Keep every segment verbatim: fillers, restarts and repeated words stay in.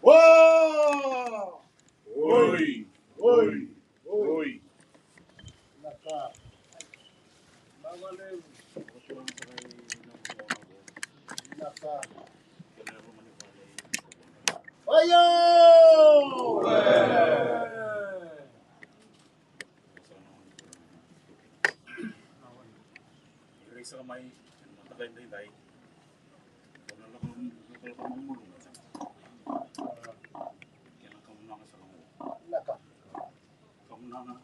Wa! Oi! Oi! Oi! Naka. Naka. Naka. Oyo! Rai sara mai ena mataka edaidai. Ko na lako, lako, lako mamaluga. Kena kamunaga sa lako. Kamunaga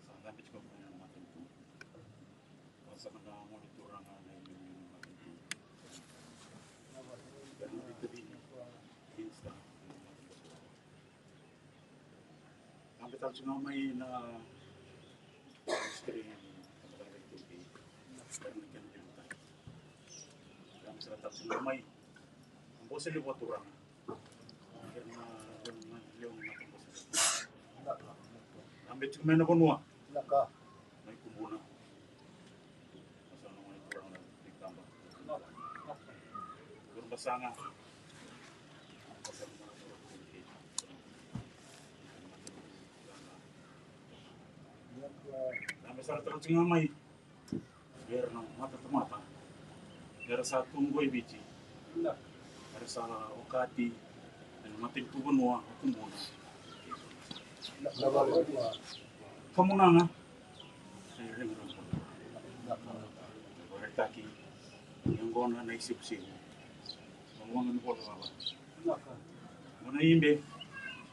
sa dabe tiko mai na matanitu. Sa ka na gone turaga na iliuliu na matanitu. Kena matanitu. Insta. Kabe tale tiko ga mai na history ni tabacakacaka iTaukei. Kena kena levu tale. Kabe sara tale tiko ga mai na bose levu a turaga. Kena levu na bose levu. Kabe tiko mai na vanua. Mai Kubuna. Sa me sara tale tiko ga mai vei ira na matatamata era sa tu qo e Viti, era sa okati ena matanitu vanua o Kubuna. Kamunaga. Vakaraitaki ni yaqona na isevusevu. Valuaga ni vola vava. Gona ibe.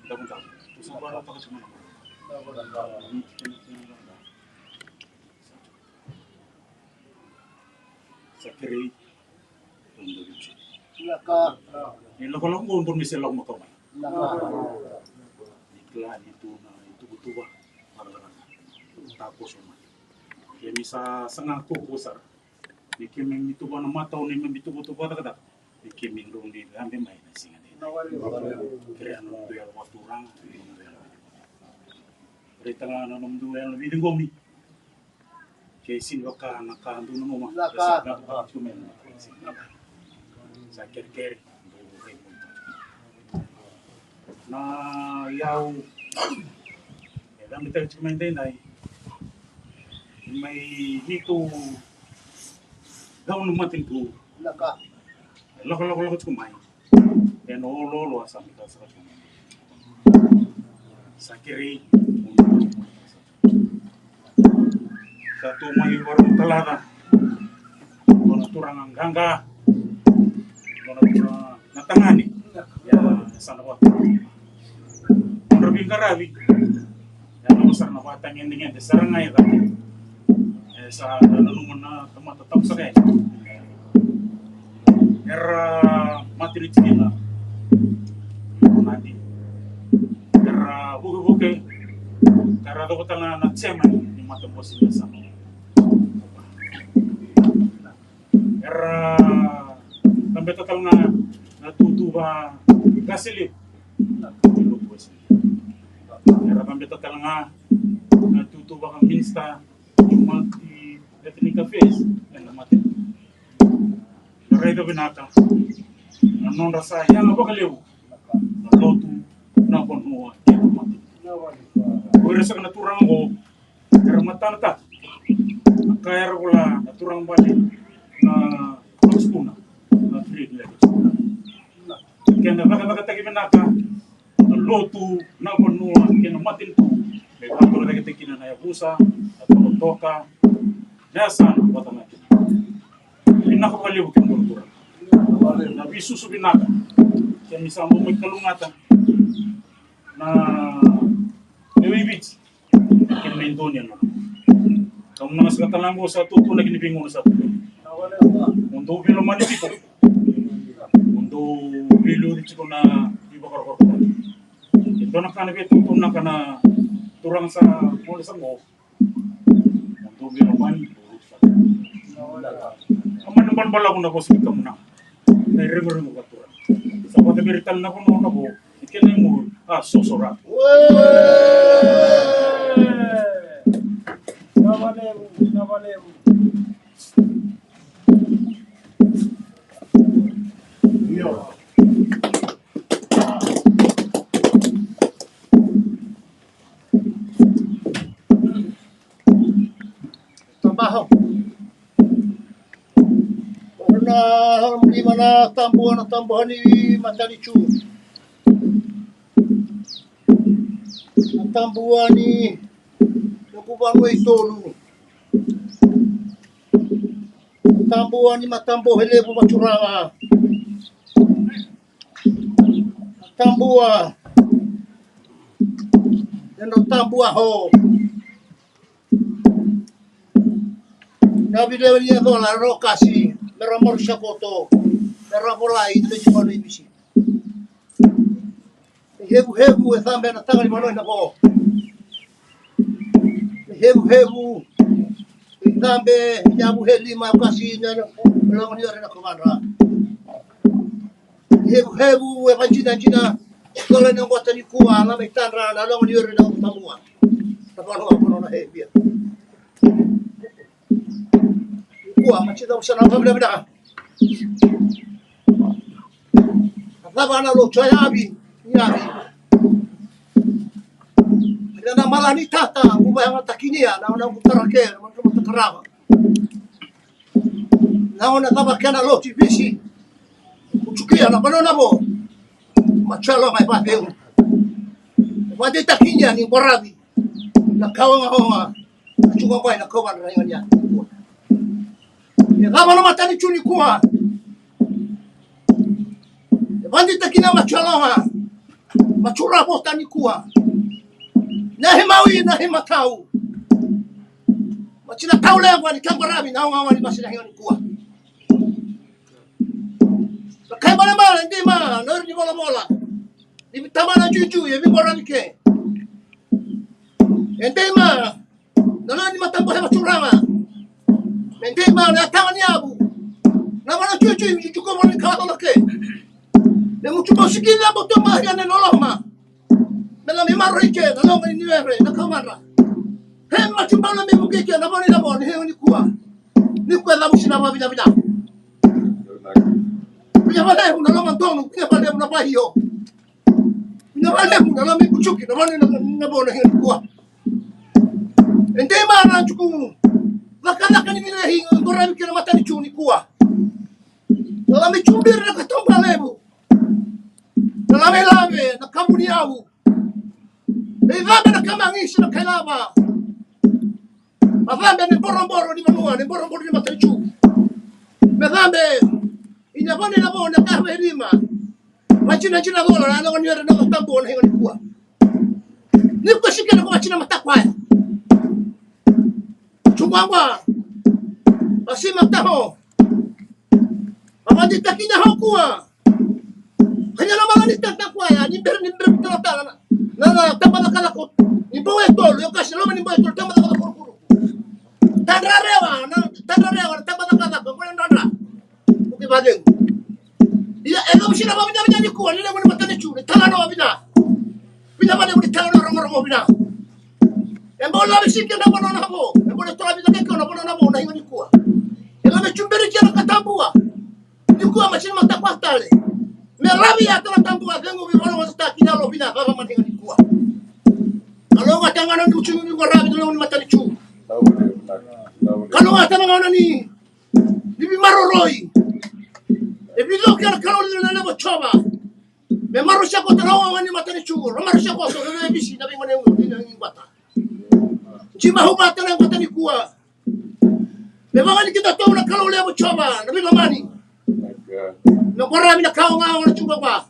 Davudavu. Tu sa vakarautaka tiko na. Sa kerei. Ni lakolako qo dou ni se lako makawa mai. Ni kila ni tu na ituvatuva. Takoso mai. Keimami sa saga kaukaua sara. Ni keimami tuva na matau ni keimami tuvatuva cakacaka. Ni keimami drau ni cabe mai na siga ni. Kerea na nomu yalo vakaturaga. Raica ga na nomu yalo na veiciqomi. Ke sini vaka na ka dou nanuma. Sa ka tiko mai na. Sa kerekere. Na iyau e cabetaki tiko mai daidai mai neitou cau na matanitu. Lako, lako, lako tiko mai ena oloolo a sa mai saka tiko mai. Sa kerei. Sa tu mai Vakarauwai, Talaca. Dua na turaga qaqa. Dua na turaga na tagane. Ia sa na vata. Nodra veiqaravi. Ia na sara na vatagedegede sara ga e cake. E sa nanuma na tamata tabu saka yani. Era mate ni tikina. Mate. Era vukevuke. Era cokotana na chairman ni matabose ni yasana. Era cabeta tale ga na tutu vaqase levu. Era cabeta tale ga na tutu vakaminista ni multi ethnic affairs ena mate. Na raica vinaka na nodra sa yaga vakalevu na lotu, na vanua kei na mate. Ko ira saka na turaga oqo era matanataka na ka era vola na turaga bale na Lord Spooner, na three-legged stool. Kena cakacakataki vinaka na lotu, na vanua kei na matanitu me vakatorocaketaki kina na yavusa, na tokatoka, na yasana vata na kina. Vinaka vakalevu kemudou na turaga. Na veisusu vinaka. Keimami sa bau mai kalougata na lewe i Viti. Kei na Idonia na. Kamu na saka tale ga qo sa tutu na kina veigauna sa tutu. Mo dou veilomani tiko. Mo dou veiliuci tiko na veivakarokorokotaki. E dua na ka na veitutunaka na turaga sa gole sa qo. Mo dou veilomani. A mani balabalavu na vosa ni kamu na. Na iregorego vakaturaga. Sa vata vei ira tale na vanua na vo. Kena igu a soso ra. Vinaka vakalevu, vinaka vakalevu. Io. Tabaho. Ora na lima na tabua, na tabua ni matanitu. Na tabua ni noqu vanua e tolu. Na tabua ni matabose levu vakaturaga. Na tabua. Ena tabua ho. Na veilewe ni yacola era okati me ra marusa koto, me ra volai na lewe ni vanua i Viti. Na ihevuhevu e cabe ena taga ni vanua ena vo. Na ihevuhevu e cabe ena yavu e lima e okati na lagoni ore na kovadra. Hevuhevu e vadinadina. Cola ni oqota nikua na mai tadra na lagoni ore na tabua. Na vanua vanua na hevia. Kua mati cau sa na vavinavinaka. Na cava na lotu a yavi ni yavi. Ina na mala ni tata uva yagatakinia na ona uvu tarake na mata tarava. Na ona cava kena lotu i Viti. Kutukia na vanua na vo. Matu yaloga e vaveu. Vadeitakinia ni boravi. Na kaogaoga. Na tuka koya na kauvadra na ioniani. E cava na matanitu nikua. E vadeitakinia matu yaloga. Matu ravota nikua. Na himau i na himatau. Mati na tau levu ni kauvaravi na ogaoga ni masi na higa nikua. Kai malemale, e dei ma na ori ni volavola ni vitamana juijui e viqoravi ke. E dei ma na lewe ni matabose vaturaga. E dei ma na yataga ni yavu. Na vana juijui me jujuko vana ni kawacola ke. Me mutu bau sikili a bau tomari a na loloma. Me la me maroroi ke na loga ni niwere na kamadra. He mati bau na me vuke ke na vani na vani he nikua. Nikua e cavusi na vavinavina. Vinavalevu na loma donu, vinavalevu na vaio. Vinavalevu na loma ibujuki na vani na vana he nikua. E dei ma na juku. Vakacaka ni vinai, qo ravi ke na matanitu nikua. Na lami tubiri na katoba levu. Na lami lave na kabu ni yavu. Me cabe na kamagisi na kailava. Ma cabe ni boroboro ni vanua, ni boroboro ni matanitu. Me cabe i na vani na vo na kave rima. Vacina cina cola na loga ni ere na tabu na higa nikua. Nikua sike na ko vacina matakwaya. Tugwagwa. Vasi mataho. Mama ni takina hokua. Kanya na mala ni tata kwaya ni bere ni bere talatala na na na taba na kalako. Ni boe tolo yo kasi loma ni boe tolo taba na kalako kuru. Tadra rewa na tadra rewa na taba na kalako ko na dra. Uki vale. Ia e lomi sina vavina vina ni kua ni levu ni matanitu ni tala na vavina. Vina vale ni tala na rongorongo vina. E bau lave sike na vanua na vo e bau le tola vina keke na vanua na vo na higa ni kua. E lave tuberi kia na katabua. Ni kua ma sina matakuatale me lavi a tala tabua vegu vi valovatata ki na lo vina vava ma higa ni kua. Ka loga tagana ni utu ni goravi na levu ni matanitu. Ka loga tagana ni ni vimaroroi. E vicoki na Kalou ni na levo Jova. Me marosia kota na wawa ni matanitu. Ra marosia kota na vevisi na vingone uo ni na ingwata. Jima hubata na ingwata ni kua. Me vagani kita tou na Kalou levo Jova na vilomani. Me gorami na kawa gawa na Jova kwa.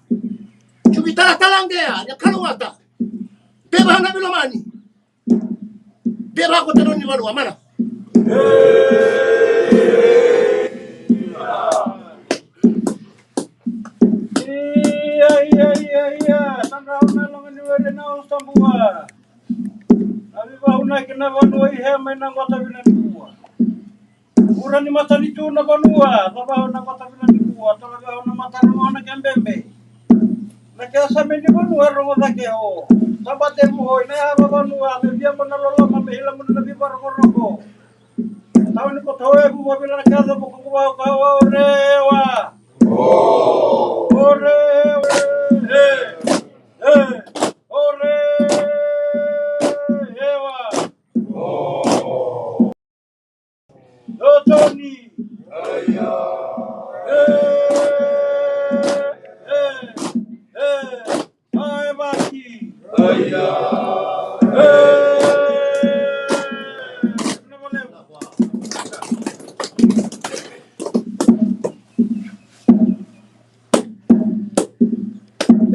Juvi talatala ngea ni Kalou wata. Beva na vilomani. Beva ko tano ni vanua mana. Ia ia ia ia. Sandra una longa ni were na usambua. Na vivauna ki na vanua i hema i na gota vina ni kua. Ura ni matanitu na vanua, cavao na gota vina ni kua, tolavao na mata rogona ke bebe. Na ke same ni vanua rogo cake o. Sabate muhoi na yava vanua, me via mo na loloma, me hila mo na vivarogorogo. Tau ni ko tau e vuvavila na kaca mo ko kuvao kawa o rewa. O rewa. E, e, o rewa. Dotoni. Aya. E, e, e. Ae vaki. Aya. E.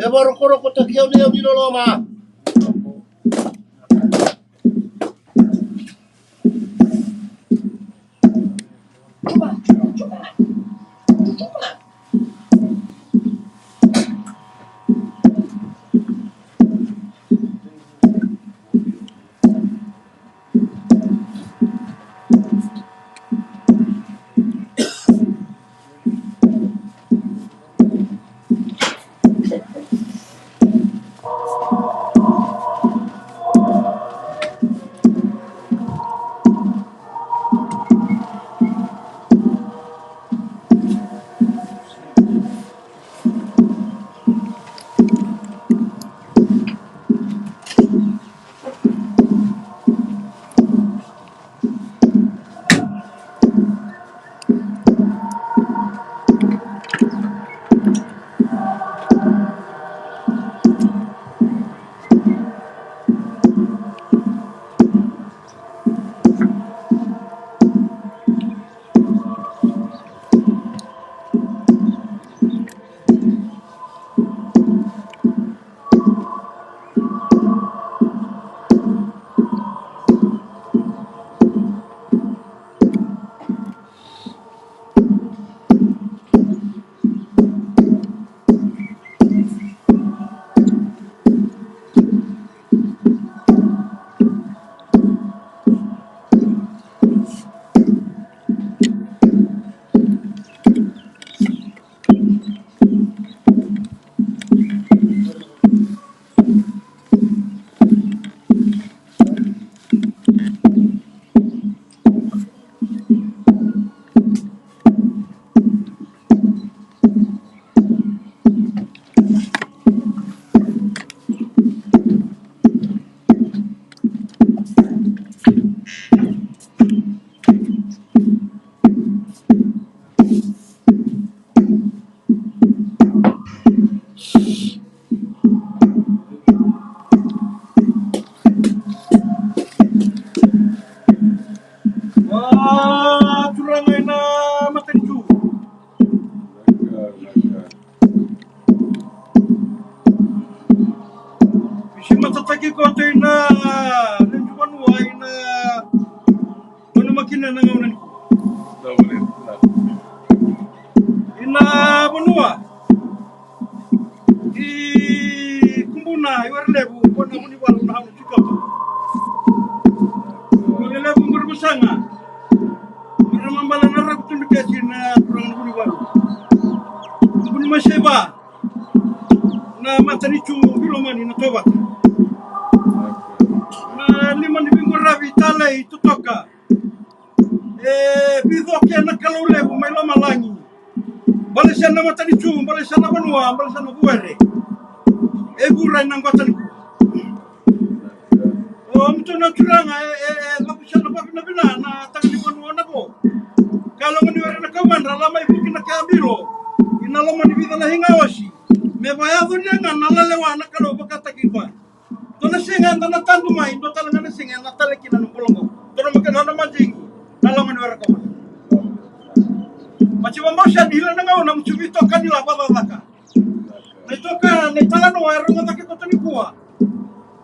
E varokorokotaki au ni au ni loloma. Ki koto ina leju vanua ina vanua makina na gauna ni ina vanua i Kubuna i Were Levu ko na Vunivalu na hauna tikoto. Ko le levu muri musaga. Mara mabala na raku tundu kesi na turaga na Vunivalu. Vuni maseva. Na matanitu Vilomani na Tovata. Na lima ni viqoravi talei totoka. E vicoke na Kalou levu mai lomalagi. Balesea na matanitu, balesea na vanua, balesea na vuere. E vura ina qota nikua. O mutu na turaga e, e, e cavusa na vavinavina na taga ni vanua na vo. Ka loga ni were na kauvadra la mai vuki na kea bilo. Ina loma ni vica na higa osi. Me vayaco ni ga na lalewa na Kalou vakataki koya. Dua na siga eda na tadu mai, dua tale ga na siga eda na tale kina na bula oqo. Dua na makena na madigi na loga ni were kauvadra. Mati vabausia ni hila na gauna mutu vitokani la vacakacaka. Na itokana na italanoa e rogo cake koto nikua.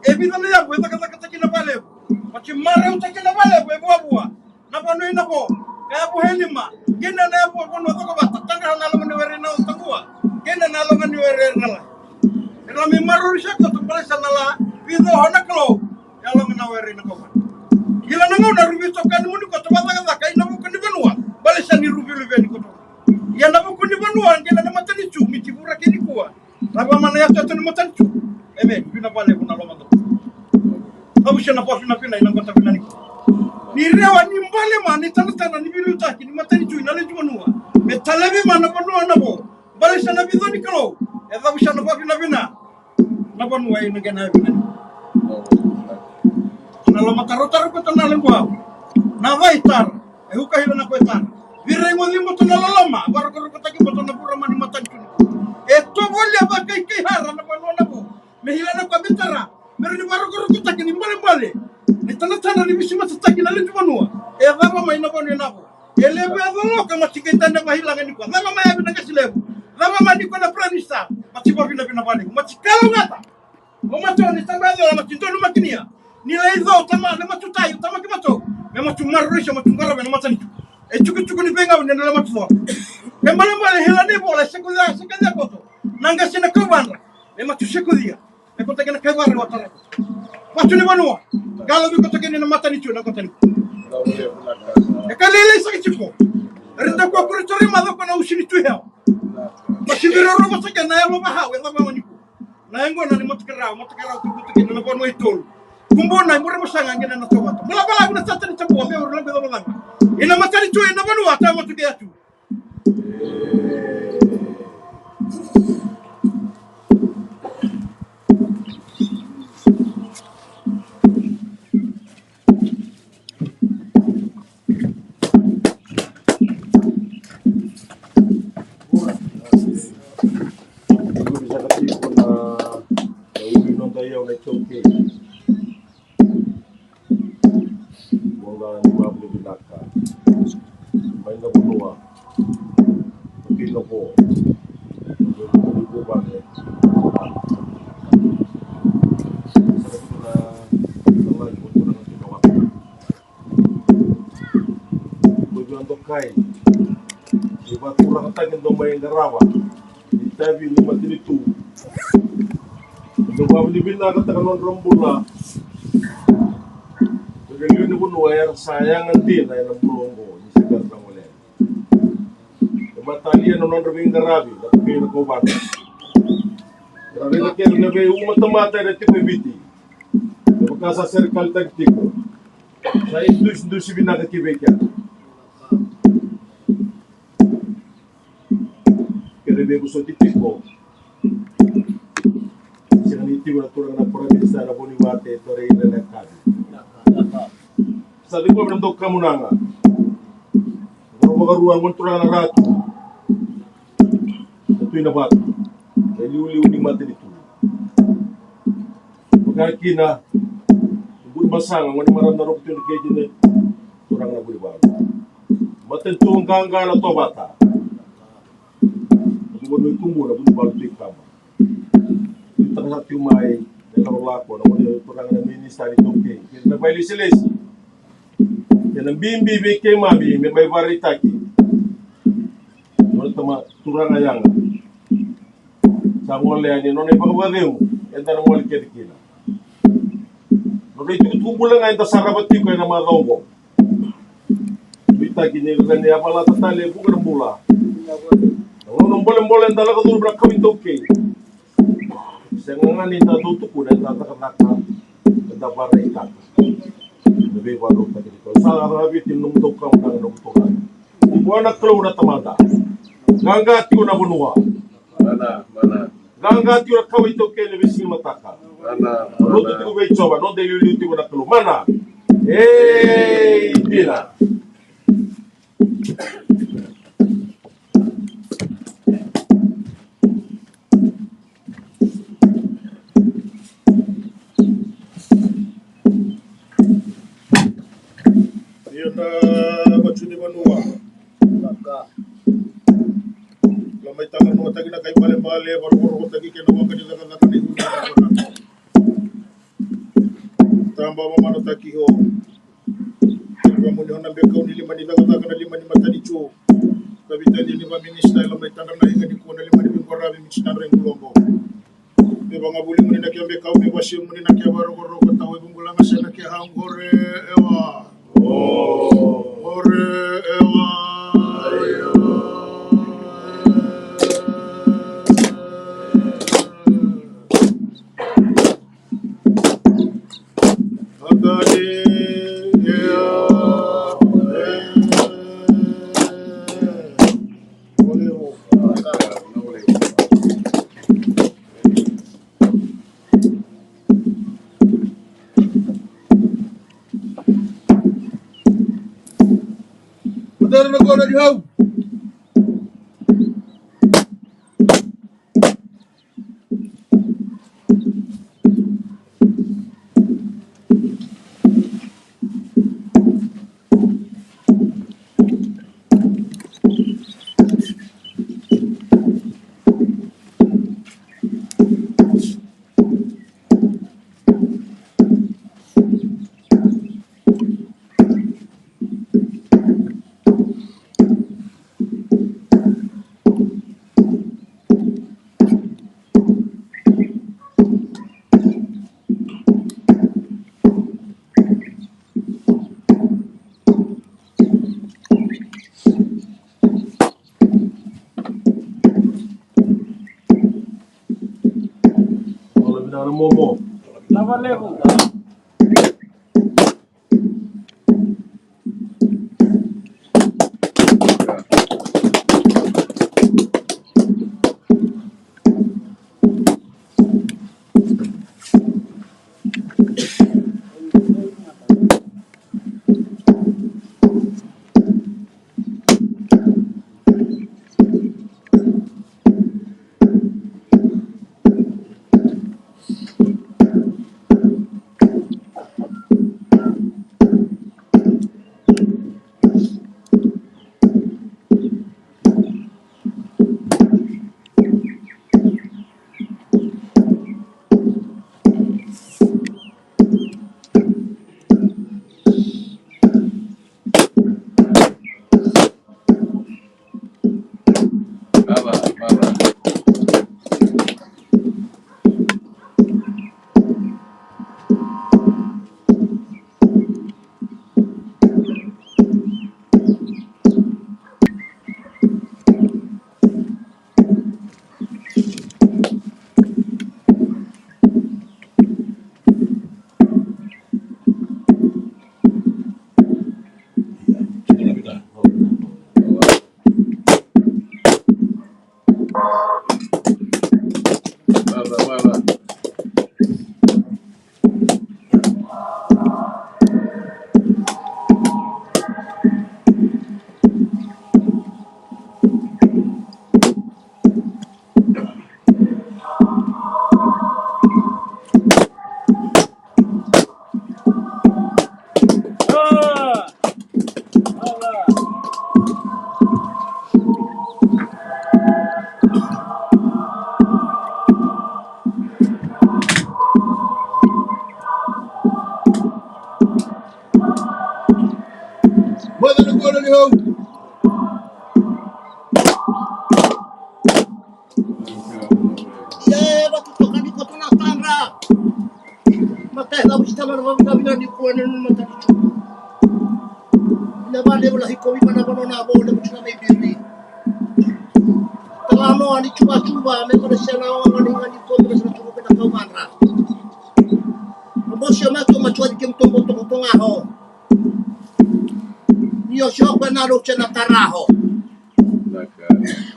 E vica na yavu e cakacakataki na valevu. Mati marautaki na valevu e vuavua. Na vanua ina vo. Ka yavu e lima. Kina na yavu e vanua cokovata. Taqa na loga ni were na taqua. Kina na loga ni were na la. E la me maroroi sa koto balesa na la. Vica ho na Kalou. E loga na were ina kauvana. Kila na gauna ru vitokani muni koto vacakacaka ina vuku ni vanua. Balesa ni ru viluveni koto. Ia na vuku ni vanua kila na matanitu miti vura kei nikua. Cava mana yatoyato ni matanitu. Emeni. Vinaka valevu na loma dou. Cavusia na vavinavina ina qota vinani. Ni rewa ni bale ma ni tanatana ni veiliutaki ni matanitu ina leju vanua. Me talevi ma na vanua na vo. Balesa na vico ni Kalou. E cavusia na vavinavina. Na vanua ina qena vinani. Na loma tarotaro kota na lequa. Na vai tara. E huka hila na koe tara. Vira i goci boto na loloma. Varokorokotaki boto na vura mani matanitu. E tovolia vakaikai hara na vanua na vo. Me hila na koe me tara. Me ra ni varokorokotaki ni balebale. Ni tanatana ni visi matataki na leju vanua. E cava mai na vanua e na vo. E levu e coloka mati kei tane vahilaga ni koa. Cava mai yavi na qasi levu. Cava mai ni koa na Prime Minister. Mati vavinavina valevu. Mati kalougata. O matou ni taba e cola mati donu makinia. Ni lai cou tama na matu tai tama ki matou. Me matu maroroi sa matu qarava na matanitu. E tukutuku ni veigauna na le matu cola. E malemale hila ni vola e sekucia sekucia koto. Na qasi na kauvadra. Me matu sekucia. E kotaki na kaivara wa tara. Vatu ni vanua. Qalo vi kotaki ni na matanitu na kotaki. E ka lelei saka tiko. Rita kua kuri tori maca ko na usi ni tu heo. Masivira rova saka na yalo vahau e cava maniku. Na yaqona ni matakarau, matakarau tu kotaki na vanua i tolu. Kumbona i mure masaga qina na tovata. Mala balagu na sata ni tabua me uru lagu e cava cava. Ina matanitu ina vanua ta matu ke atu. Voqa ni vavinavinaka mai na vanua. Kei na vo. Kei na vo vale. Sa na tiko na lagi o tuna na tuna waka. Ko via dokai. Ni vaturakataki do mai qarava. Itavi ni matanitu. Dou vavinavinakataka nodra bula. Dou liu ni vanua era sa yaga dina ena bula oqo ni se bera na gole. E matalia na nodra veiqaravi na tukei na kauvana. Era veitakere na veiuma tamata era tiko e Viti. E vaka sa serekalitaki tiko. Sa idusidusi vinaka ki vei keda. Kere vei vosoti tiko. Sega ni tiko na turaga na Prime Minister na Vuniwate, Tore Ira na Kavi. Sa tiko na dau kamunaga. Vakaruarua gona turaga na Ratu. Na Tui na Vatu. Na liuliu ni matanitu. Vaka kina. Buri masaga gona marama na Roko Tui na Kekine. Turaga na Vunivalu. Matanitu qaqa na Tovata. Vanua i Kubuna, Vunivalu, Tui Kaba. Ni taka sa tiko mai na Lako na gone turaga na minisita ni taukei kei na vailesilesi. Kei na bibi vei keimami me mai vakaraitaki. Nona tama turaga yaga. Sa gole yani nona ivakavakacegu eda na gole kece kina. Nodra itukutuku bula ga eda sarava tiko ena macawa oqo. Nuitaki ni rawa ni yavalata tale e vuqa na bula. Na gauna bolebole eda lako curuma na kawa iTaukei. Sega ga ni da dau tukuna eda cakacaka, eda vakaraitaka na veivakarautaki ni Kalou. Sa laveti na nomu dau kamunaga na nomu turaga. Ni vua na Kalou na Tamada. Qaqa tiko na vanua. Mana, mana. Qaqa tiko na kawa iTaukei ena veisiga ni mataka. Mana, mana. Lotu tiko vei Jiova, noda iliuliu tiko na Kalou. Mana. Ei, dina. Ia na vatu ni vanua. Lomai, talanoataki na kai balebale, vakarokorokotaki kei na waqa ni cakacaka ni vuna. Taba vamanataki ho. Vamuni ho na bekau ni lima ni cakacaka na lima ni matanitu. Kavitali ni vaminisita e lomai, tadra na iga ni kua na lima ni veiqaravi, minisita Draiqu Lobo. Me vagavuli muni na kea bekau, me vasiu muni na kea vakarokoroko, tau e vugulaga se na kea hau, qore ewa. Qore ewa. Madara na gona ni hau. Hvala vinaka na momo. Hvala levu. Ia e vatutoka ni koto na tadra. Matai na vusi tala na vavinavinani kua ni nunu matani tu. Ina vale vula hiko vima na vanua na vo le mutu na mai biri. Tala noa ni cuvacuva me kona sia na oga ni gani koto na sina tuku kena kau madra. Mosio mato matuari ke mutongo tongo tonga ho. Ni o sio kua na lotu na taraho.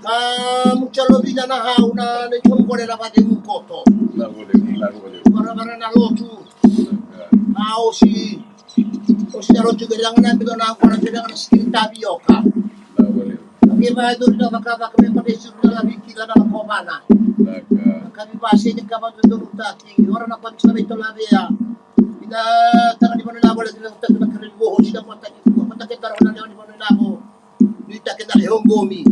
Ka mucha lovina na hau na le tongole na vade mukoto. Varavara na lotu. A osi osi na lotu ke ranga na milo na kona ke ranga na sikiri tavioka. Ke va dori na vakavaka me kone suru na laviki na na kovana. Ka vi vase ni kava dodorutaki ora na kua ni sa veitolavea. Ina taga ni vanua na vale kina kutaki na kere ni voho sina kua taki kua kua taki taro na lewa ni vanua na vo. Ni taki na le hongomi.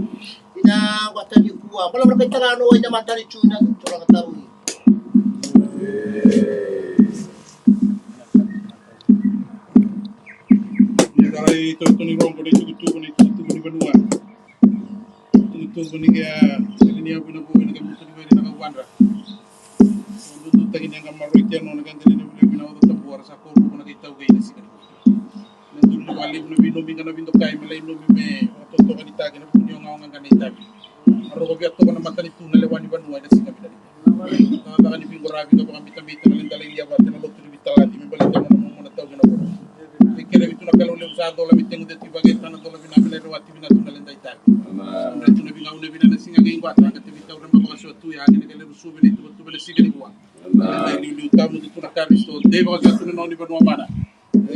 Ina kua taki kua bala vana kai taga no ina matani tu ina turaga tarui. Ia ka lai totoni rogo ni tukutuku ni tukutuku ni vanua. Tukutuku ni kea ni a vuna vuna ni kea mutu ni veri na ka wandra. Dudu taki ni a ka maroi kea no na ka dele ni vuna vuna oto tabu ara sa koru vuna kei tau kei na sika. Na dulu ni valevu na vinomi ka na vidokai me lai nomi me ototoka ni taki na vuni ogaoga ka na itavi. A roko via toka na matani tu na lewa ni vanua ena sika vina ni. Cakacaka ni viqoravi ka vakabitabita na leda lai lia vata na lotu ni vitalati me baleta na nona momona tau kina voro. E kerevi tu na Kalou levu sa cola me tegu ceti vakaita na cola vina me lai rewati vina tu na leda itavi. Amre tu na vigauna vina na siga kei qwata ka te vitau rema vakasoa tu ya kina kele rusuve na ituvatuva na siga ni vua. Leda iliuliu tamudu tu na Karisito dei vakasoa tu na nona ni vanua mana. E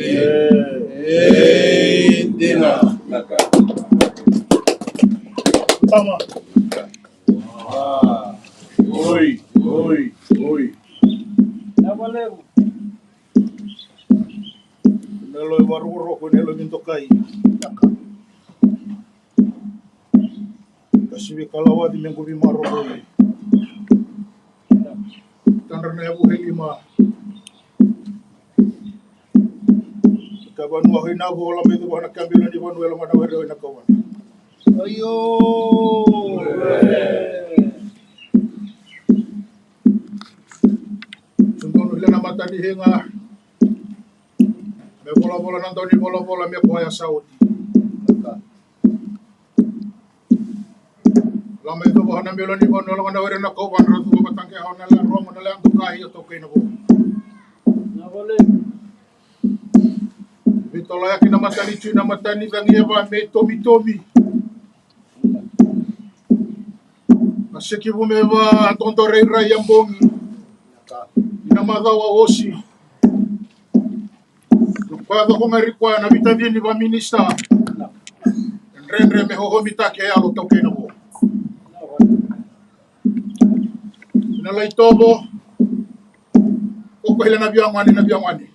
dina. Tama. Oi, oi, oi. Nelo e varokoroko, nelo e vindokai. Kasi vei Kalawati me qu vimaroroi. Tadra na yavu he lima. Ka vanua hoi na vola me cuva na kabila ni vanua e loma na were hoi na kawana. Aio. Sudonu hila na mata ni higa. Me volavola na dau ni volavola me koya sa oti. Lama e cuva na melo ni vanua lama na were na kauvana ra cuva vataqe hau na la rogo na la dokai o tokai na vo. Vitolaiaki na matanitu na matani cagi e va me tomitomi. Na sekivu me va dodo rairai a bogi. Ina macawa osi. Koya coko gari koya na vitacini va minisita. Dredre me hohomitaki e yalo taukei na vo. Na lai tovo. Oko hila na viagwane na viagwane.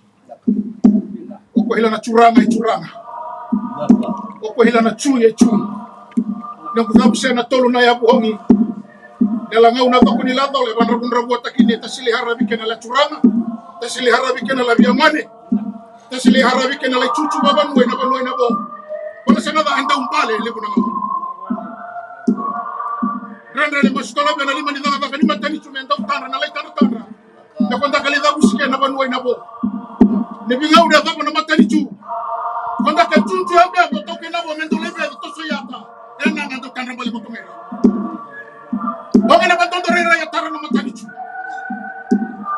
Oko hila na turaga i turaga. Oko hila na tu i tu. Na kucabu se na tolu na yavu hogi. Na lagau na coko ni lacola e vadravudravuataki ne tasili haravi kena la turaga. Tasili haravi kena la viagwane. Tasili haravi kena la itutu vavanua ena vanua ena vo. Kona se na ca a dau bale e levu na gau. Dredre ni masu tolavia na lima ni cakacaka ni matanitu me dau tadra na lai tadratadra. Na kodaka lai cavusi kena vanua ina vo. Ni vigau ni a cava na matanitu. Kodaka tutu ya bea ko toke na vo me dau lai vea toso yata. Ena ga dau tadra bale ko toke. Boga na vadodo rairai a tara na matanitu.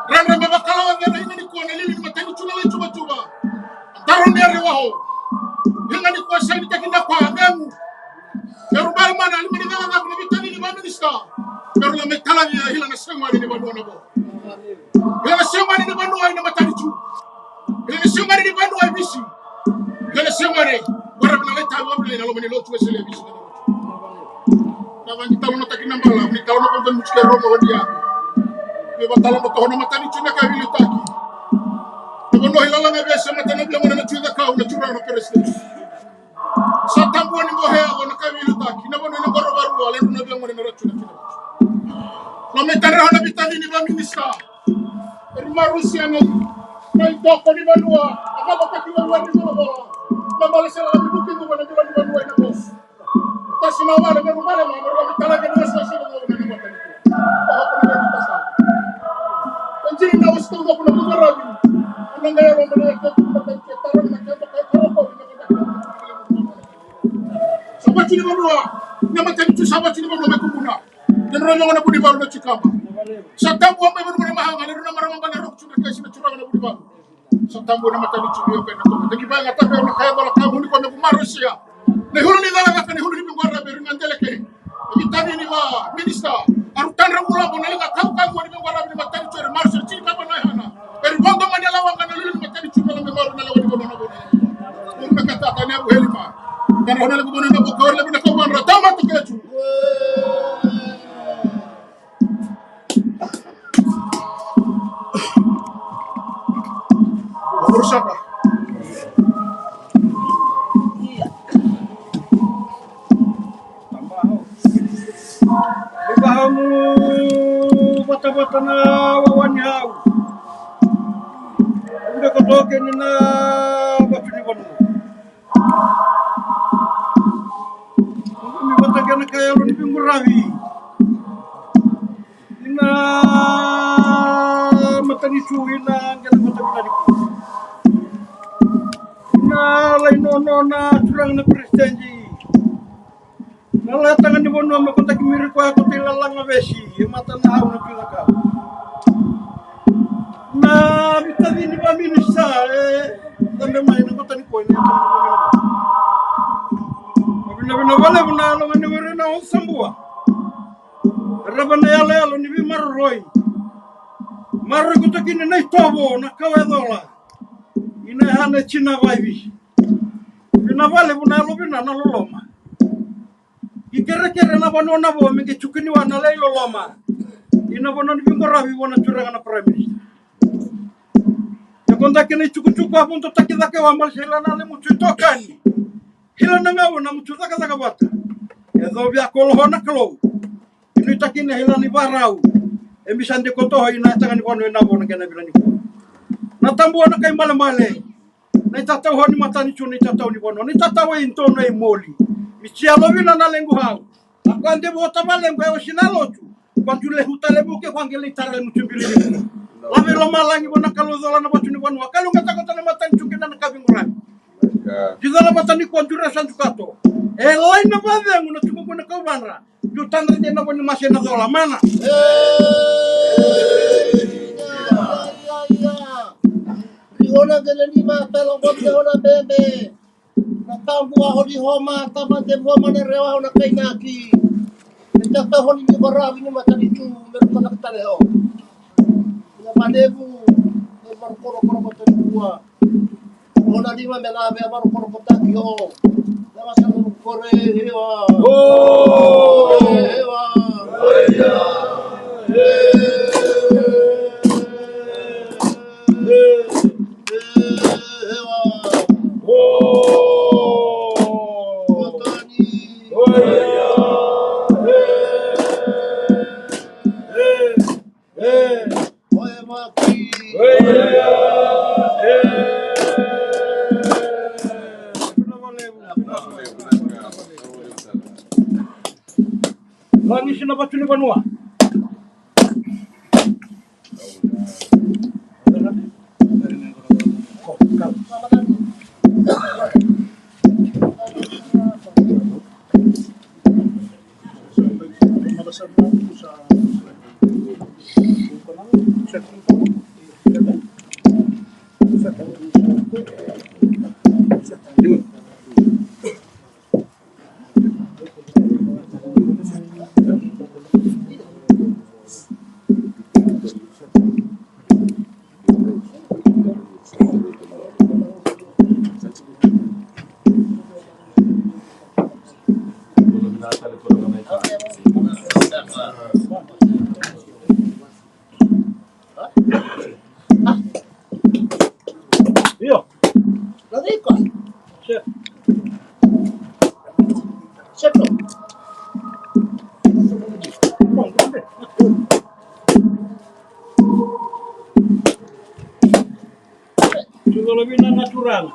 Rairai me vakalawa vela ina ni kua na lili ni matanitu na lai tuvatuva. Daro ni a rewaho. Ina ni kua sainitaki na kua a vemu. Peru bale mana ni mani cakacaka na vitani ni vaminisita. Peru na me talavi a hila na semani ni vanua na vo. Hila na semani ni vanua ina matanitu. Hila na semani ni vanua e visi. Hila na semani. Wara na lai tavi wapila ina loma ni lotu e sele e visi. Na vangi talo na taki na bala ni talo na konta mutu ke romo wadia. Ni va talo na tohona matanitu na ka vili taki. Na vanua hila langa vese matana vila mona na tu na kau na tu rau na peresitenti. Sa tabua ni bohe yaco na ka veiliutaki na vanua ina qoro varua le runa via gone na ratu na kina. Na me tare hona vitani ni vaminisita. Eri marusia na i na i toko ni vanua a vakataki vanua ni volavola. Bale sara na vuki vuka na dua ni vanua ena boss. Tasi na wale me rubale ma me rubale tala ke na sasa na wale na matanitu. Oho ko na ni tasa. Tadi na usto ko na veiqaravi. Ana qai yalo mai na yatu matanitu e taro na kena kai karoko ni na kena kai. Sa vati ni vanua na matanitu, sa vati ni vanua mai Kubuna. Dua na rua na Vunivalu na Tsikaba. Sa tabu mai vanua na Mahaga, na rua na marama bale roko tu na kai sina turaga na Vunivalu. Sa tabu na matanitu ni ope na toka. Taki vaya ga tabe na kaya bala ka muni ko me kumaro sia. Na hulu ni cala caka ni hulu ni mingwara be ringa dele ke. Ni tani ni va minista. Aru tandra mula mo na liga kau kau ni mingwara ni matanitu ni marsa tini kapa na hana. Eri vodo mani ala wanga na lulu ni matanitu na lambe maru na lewa ni vodo na vodo. Una kata tani abu helima. Kana hona lewa ni vodo na vodo kau lewa na kau vanra. Tama tu ketu. Rusaka. Ni vahamu vatavata na wawa ni au. Ude kotoke ni na vatu ni vanua. Ni vata kena ka yalo ni vinguravi. Ina matanitu ina kena vata vinani. Ina lai nono na turaga na presidenti. Na lataga ni vanua me kotaki miri koya ko tei lalaga vesi e mata na au na tui caka. Na vitaci ni vaminisa e cabe mai na kota ni koi na yataga ni vanua. Vinavina valevu na yaloga ni were na o sabua. Rava na yaloyalo ni veimaroroi. Maroroi kotaki ni na itovo na kawa e cola. Ina yahana e tina vaivi. Vinavalevu na yalo vina na loloma. Ikerekere na vanua na vo me qai tukuni vua na lai loloma. Ina vanua ni vinguravi vua na turaga na Prime Minister. E kodaki na itukutuku a vudotaki cake vua bale sa ila na lemutu itokani. Ila na gauna mutu cakacaka vata. E covi a koloho na Kalou. Inuitaki na ila ni varau. E misa de kotoho ina yataga ni vanua ina vo na kena vila ni vua. Na tabua na kai balebale. Na itatau hau ni matanitu na itatau ni vanua na itatau e donu e moli. Mi tia lovina na lequ hau. A koya devu o tavalequ e osi na lotu. Koya tu lehu talevu ke koya qe lai tara lemutu bili ni. Lave lomalagi vua na Kalou cola na vatu ni vanua. Kalou ga takota na matanitu kina na kavi qurani. Di cola vata ni koya dura sa dukato. E lai na vacegu na tukuku na kauvadra. Jutadra de na vo ni mase na cola mana. Ri hona gele ni ma talo vo ni hona bebe. Na tabu a honi homa taba de homa na rewa hona kainaki. Ni tata honi ni varavi ni matanitu me ruka na katale ho. Ina manevu ni varukorokoro matanitu a. Ona lima me la vea varokorokotaki o. Leva sa lulu kore hewa. Hewa. Hewa. Kotani. Oya. Oya maki. Oya. Lagisi na vatu ni vanua. Io. Lo dico. Sì. Certo. Tudo lo vina natural.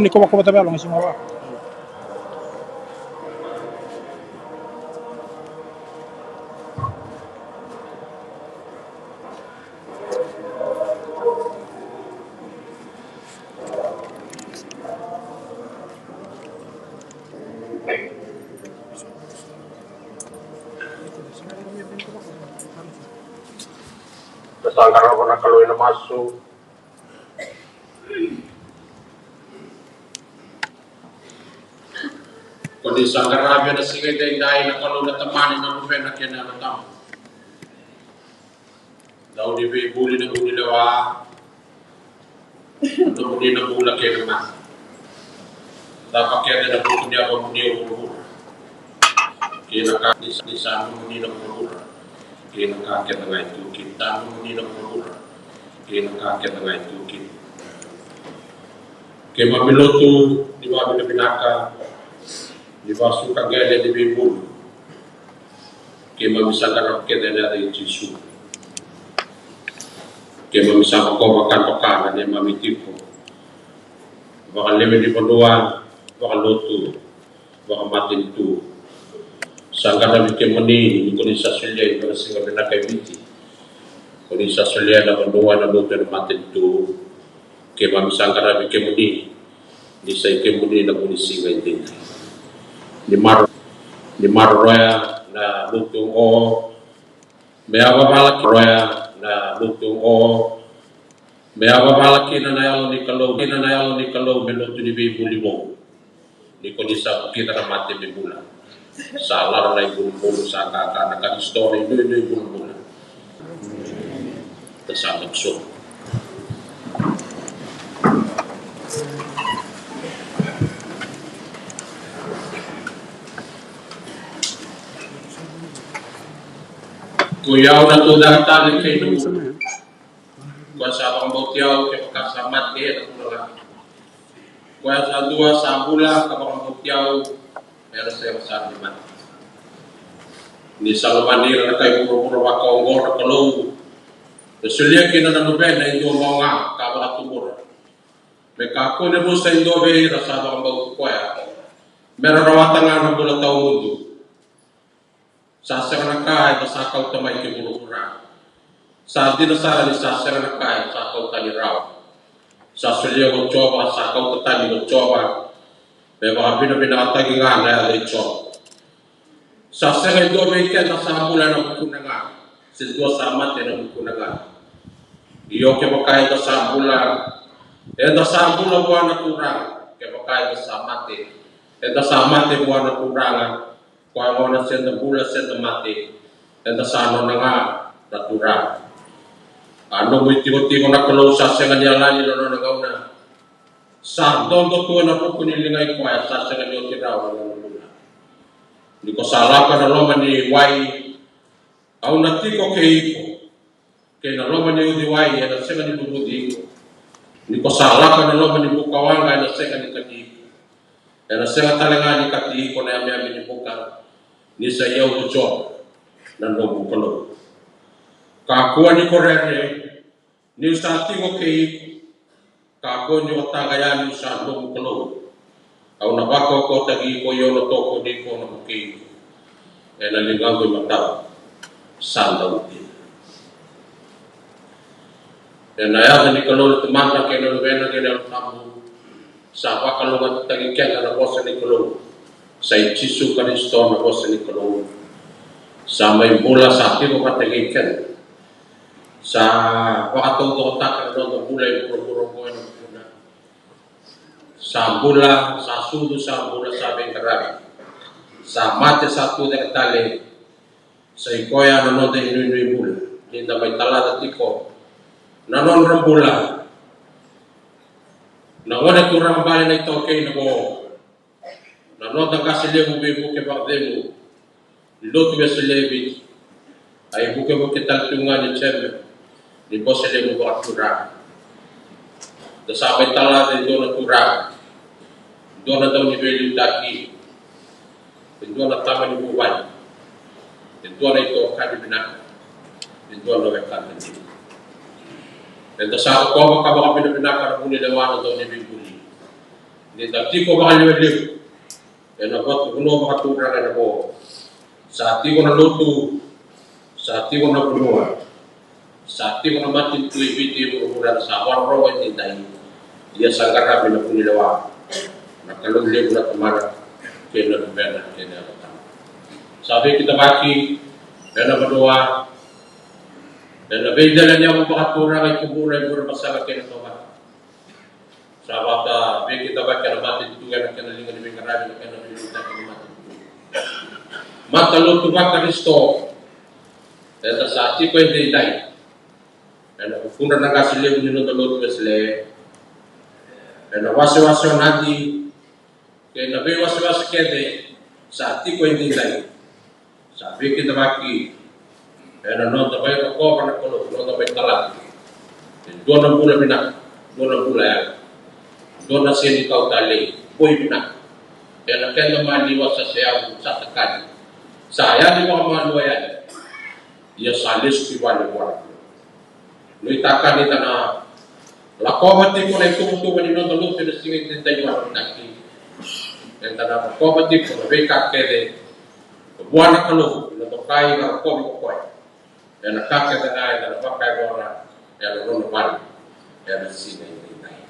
Ni ko vako vata velo nga sima vaka. Da sa qarava na Kalou ena masu. Ko ni sa qaravi ena siga edaidai na Kalou na Tamana, na Luvena kei na Yalo Tabu. Dau ni veivuli na nomuni lewa, na nomuni na bula kei na mate. Cava kece na vuku ni yavamuni e vuravura kei na ka ni sa, ni sa nomuni na vuravura kei na ka kece ga e tu kina, sa nomuni na vuravura kei na ka kece ga e tu kina. Keimami lotu ni vakavinavinaka, ni vakasuka qele, ni veivuli. Keimami sa qarava kece ena yaca i Jisu. Keimami sa vakova ka doka na neimami tiko vakalewe ni vanua, vakalotu, vakamatanitu. Sa qaravi kemuni ni ko ni sa solia e dua na siga vinaka e Viti. Ko ni sa solia na vanua na lotu ena matanitu. Keimami sa qaravi kemuni ni sa i kemuni na vu ni siga e dina. Ni maroroya na lotu oqo me a vavala kina na lotu oqo me a vavala kina na yalo ni Kalou, kina na yalo ni Kalou me lotu ni veivuli vou. Ni ko ni sa vukica na mate me bula. Sa lala na ivulubulu, sa kaka na Karisito na inuinui bulubulu. Ta sa na so. Ko i au na tucake tale kei na bula. Koya sa vakabauti au kevaka sa mate ena bula ga. Koya sa dua sa bula ka vakabauti au ena sega sara ni mate. Ni sa lomani ira na kai vuravura vakaoqo na Kalou. E solia kina na Luvena e dua mada ga ka vakatubura. Me kakua ni rusa e dua vei ira sa vakabauti koya. Me ra rawata ga na bula tawamudu. Sa sega na ka eda sa kauta mai ki vuravura. Sa dina sara ni sa sega na ka eda sa kauta tani rawa. Sa solia ko Jiova, sa kauta tani ko Jiova. Me vakavinavinakataki ga na yaca i Jiova. Sa sega e dua vei keda sa bula ena vukuna ga, se dua sa mate ena vukuna ga. Io, kevaka eda sa bula, eda sa bula vua na Turaga. Kevaka eda sa mate, eda sa mate vua na Turaga. Koya gona se da bula se da mate, eda sa nona ga na Turaga. A nomu itikotiko na Kalou sa sega ni yalani na nona gauna. Sa dodo tu ena vuku ni liga i koya, sa sega ni oti rawa na nona bula. Ni ko sa lako ena loma ni wai, au na tiko kei iko. Kei na loma ni uciwai ena sega ni vuvudi iko. Ni ko sa lako ena loma ni buka waqa ena sega ni kati iko. Ena sega tale ga ni kati iko na yameyame ni buka. Ni sa i au ko Jiova na nomu Kalou. Kakua ni ko rere, niu sa tiko kei iko. Kakua ni o taga yani, au sa nomu Kalou. Au na vakaukauwataki iko, io na tokoni iko, au na vukei iko. Ena ligaqu imatau sa dau dina. Ena yaca ni Kalou na Tamada kei na Luvena kei na Yalo Tabu. Sa vakalougatataki keda na vosa ni Kalou. Sa i Jisu Karisito na vosa ni Kalou. Sa mai bula, sa tiko vata kei keda. Sa vakataucokotaka na noda bula e vuravura oqo ena vukuna. Sa bula, sa sucu, sa bula, sa veiqaravi. Sa mate, sa tucake tale. Sa i koya na noda inuinui bula. Ni da mai talaca tiko na nodra bula na gone turaga bale na itaukei na vo. Na noda qase levu veivuke vakacegu ni lotu Wesele e Viti. A ivukevuke tale tu ga ni jeme ni bose levu vakaturaga. Da sa mai talaca e dua na turaga, e dua na dauniveiliutaki, e dua na tama ni vuvale, e dua na itokani vinaka, e dua na wekada dina. Eda sa rokova ka vakavinavinaka na vunilewa na dauniveibuli. Ni da tiko vakalewe levu ena vatu vanua vakaturaga ena vo. Sa tiko na lotu, sa tiko na vanua, sa tiko na matanitu e Viti e vuravura, sa vakarorogo e daidai. Ia sa qaravi na vunilewa na Kalou levu na Tamana kei na Luvena kei na Yalo Tabu. Sa veikidavaki ena vanua, ena veidela ni yavu vakaturaga i Kubura, i Burebasaga kei na Tovata. Sa vata veikidavaki ena matanitu ena kena liga ni veiqaravi, na kena veiliutaki ni matanitu. Matalotu vaKarisito eda sa tiko e daidai ena vukudra na qase levu ni noda lotu Wesele, ena wasewase o Nadi kei na veiwasewase kece sa tiko e daidai. Sa veikidavaki ena noda mai rokova na Kalou, noda mai talaca e dua na bula vinaka, dua na bula yalo, dua na seni kau talei, boi vinaka. Ena keda maliwa sa seyavu, sa takali, sa yali vakamalua yani. Ia sa lesu ki vale vua na Kalou. Nuitaka ni da na lakova tiko na ituvatuva ni noda lotu ena siga edaidai vakavinaka. Eda na rokova tiko na veika kece vua na Kalou, na dokai na rokovi ko koya. Ena ka kece ga eda na vakayacora ena nona vale ena siga edaidai.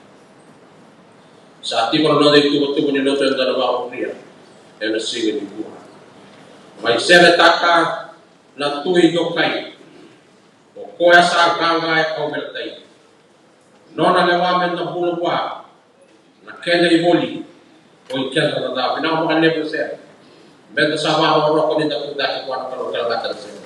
Sa tiko na noda ituvatuva ni lotu eda na vakamuria ena siga nikua. Mai sevetaka na tui dokai, o koya sa qaqa e kauveilatai. Nona lewa meda bula vua, na kena ivoli, o i keda na ca. Vinaka vakalevu sere. Meda sa vakarokoroko ni da tucake vua na Kalou kei na gata na sere.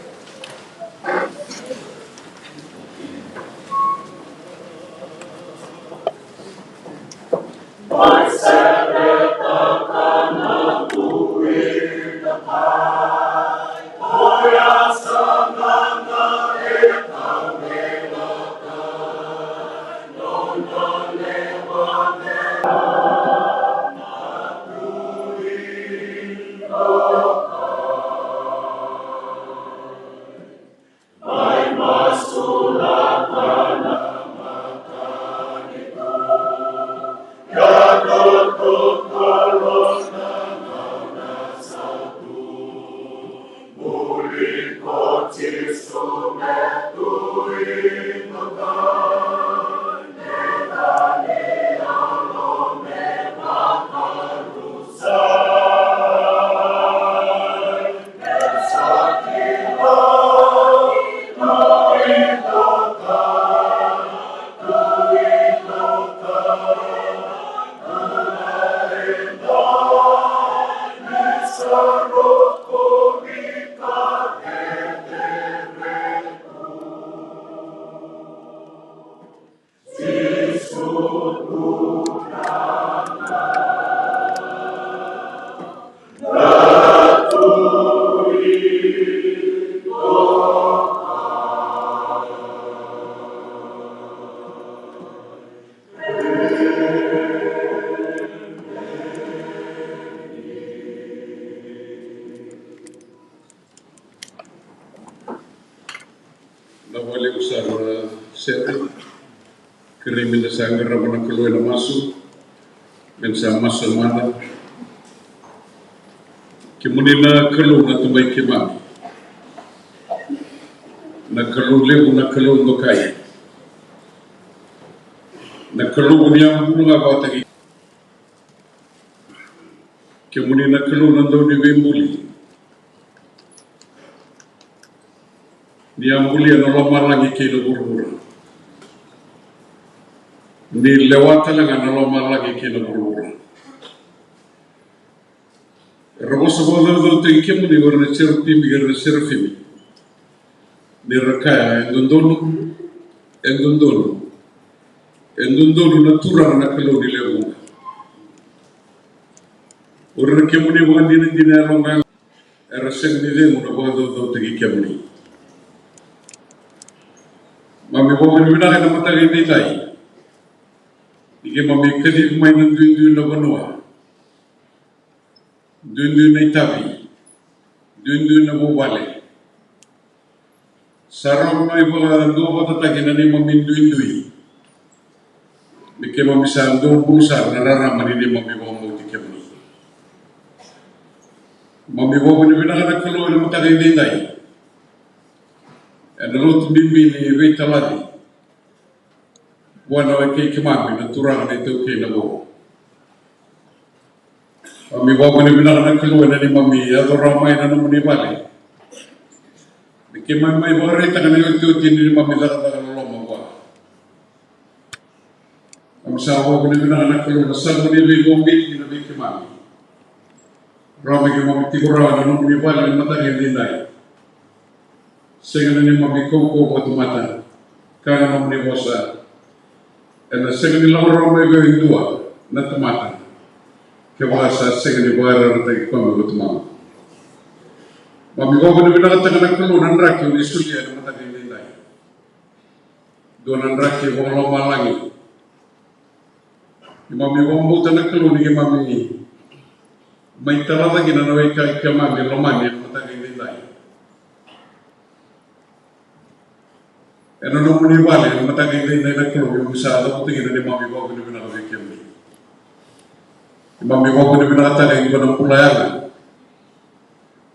Na vakalevu sara na sere. Kerei me da sa qarava na Kalou ena masu. Me da sa masu mada. Kemuni na Kalou na Tamai keimami, na Kalou levu, na Kalou dokai, na Kalou ni a bula ga vakataki. Kemuni na Kalou na Dauniveibuli. Ni a bulia na lomalagi kei na vuravura. Ni lewa tale ga na lomalagi kei na vuravura. Era vosa vakacaucautaki kemuni o ira na serutimi kei ira na serafimi. Ni ra kaya, e dodonu, e dodonu, e dodonu na Turaga na Kalou ni lewe vuqa. O ira na kemuni vakadinadina yaloqaqa, era sega ni cegu na vakacaucautaki kemuni. Mami vakavinavinaka ena mataka edaidai. Ni keimami kacivi mai na duidui na vanua. Duidui na itavi, duidui na vuvale. Sa rawa mai vakaduavatataki na neimami duidui. Ni keimami sa dua bulu sara na rarama ni neimami vakabauti kemuni. Mami vakavinavinaka na Kalou ena mataka edaidai. Ena lotu bibi ni veitalaci. Vua na wekai keimami na turaga na iTaukei na Vou. Mami vakavinavinaka na Kalou ena neimami yaco rawa mai na nomuni vale. Ni keimami mai vakaraitaka na iotioti ni neimami cakacaka loloma vua. Mami sa vakavinavinaka na Kalou na savu ni veivakabibitaki vei keimami. Rawa me keimami tiko rawa ena nomuni vale ena mataka edaidai. Sega na neimami kaukauwa vakatamata, ka na nomuni vosa. Ena sega ni lako rawa mai vei au e dua na tamata kevaka sa sega ni vakayarayarataki koya mai vei tamaqu. Mami vakavinavinakataka na Kalou na draki o ni solia ena mataka edaidai. Dua na draki vakalomalagi. Keimami vakabauta na Kalou ni keimami mai tala cake kina na wekai keimami lomani ena mataka edaidai. Ena nomuni vale ena mataka edaidai na Kalou, keimami sa cavuta kina na neimami vakavinavinaka vei kemuni. Keimami vakavinavinakataka e dua na bula yaga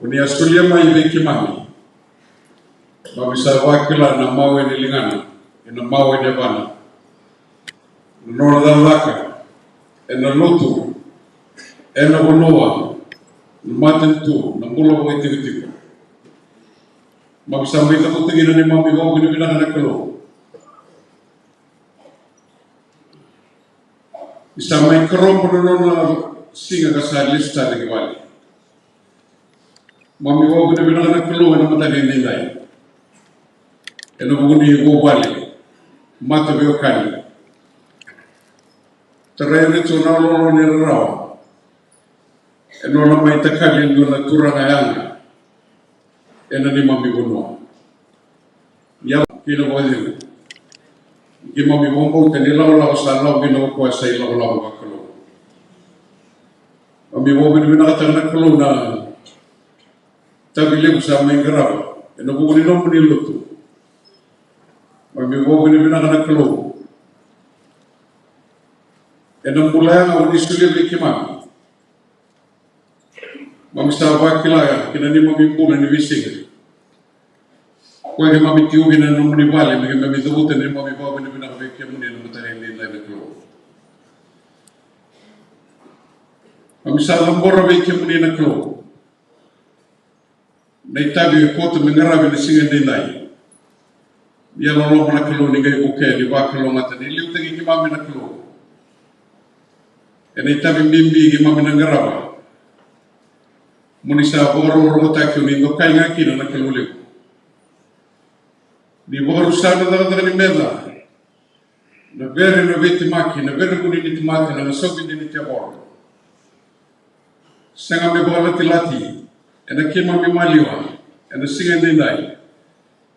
o ni a solia mai vei keimami. Keimami sa vakila na mawe ni ligana, ena mawe ni yavana, na nona cakacaka ena lotu, ena vanua, na matanitu, na bula vakaitikotiko. Keimami sa mai cavuta kina na neimami vakavinavinaka na Kalou. Ni sa mai korobo na nona siga ka sa lesu tale ki vale. Keimami vakavinavinaka na Kalou ena mataka edaidai. Ena vuku ni vuvale, mataveiwekani. Tarai ira tu na lolo ni rarawa. E nona mai takali e dua na turaga yaga ena neimami vanua. Ia kei na vakacegu. Keimami vakabauta ni lakolako sa lako kina o koya sa ilakolako vakalou. Keimami vakavinavinakataka na Kalou na tavi levu sa mai qarava ena vuku ni nomuni lotu. Keimami vakavinavinaka na Kalou ena bula yaga o ni solia vei keimami. Keimami sa vakila kina neimami bula ni veisiga. Koya keimami tiko kina ena nomuni vale, me keimami cavuta na neimami vakavinavinaka vei kemuni ena mataka edaidai na Kalou. Keimami sa cabora vei kemuni na Kalou na itavi e koto me qaravi ena siga edaidai. Ni yalololoma na Kalou ni qai vukea, ni vakalougatataka, ni liutaki keimami na Kalou ena itavi bibi keimami na qarava. Mo ni sa vakarokorokotaki, o ni dokai ga kina na Kalou levu. Ni vakarusa na cakacaka ni meca, na vere, na veitemaki, na vere vuni ni temaki, na gasovi ni tevoro. Sega me vakalatilati ena keimami maliwa ena siga edaidai.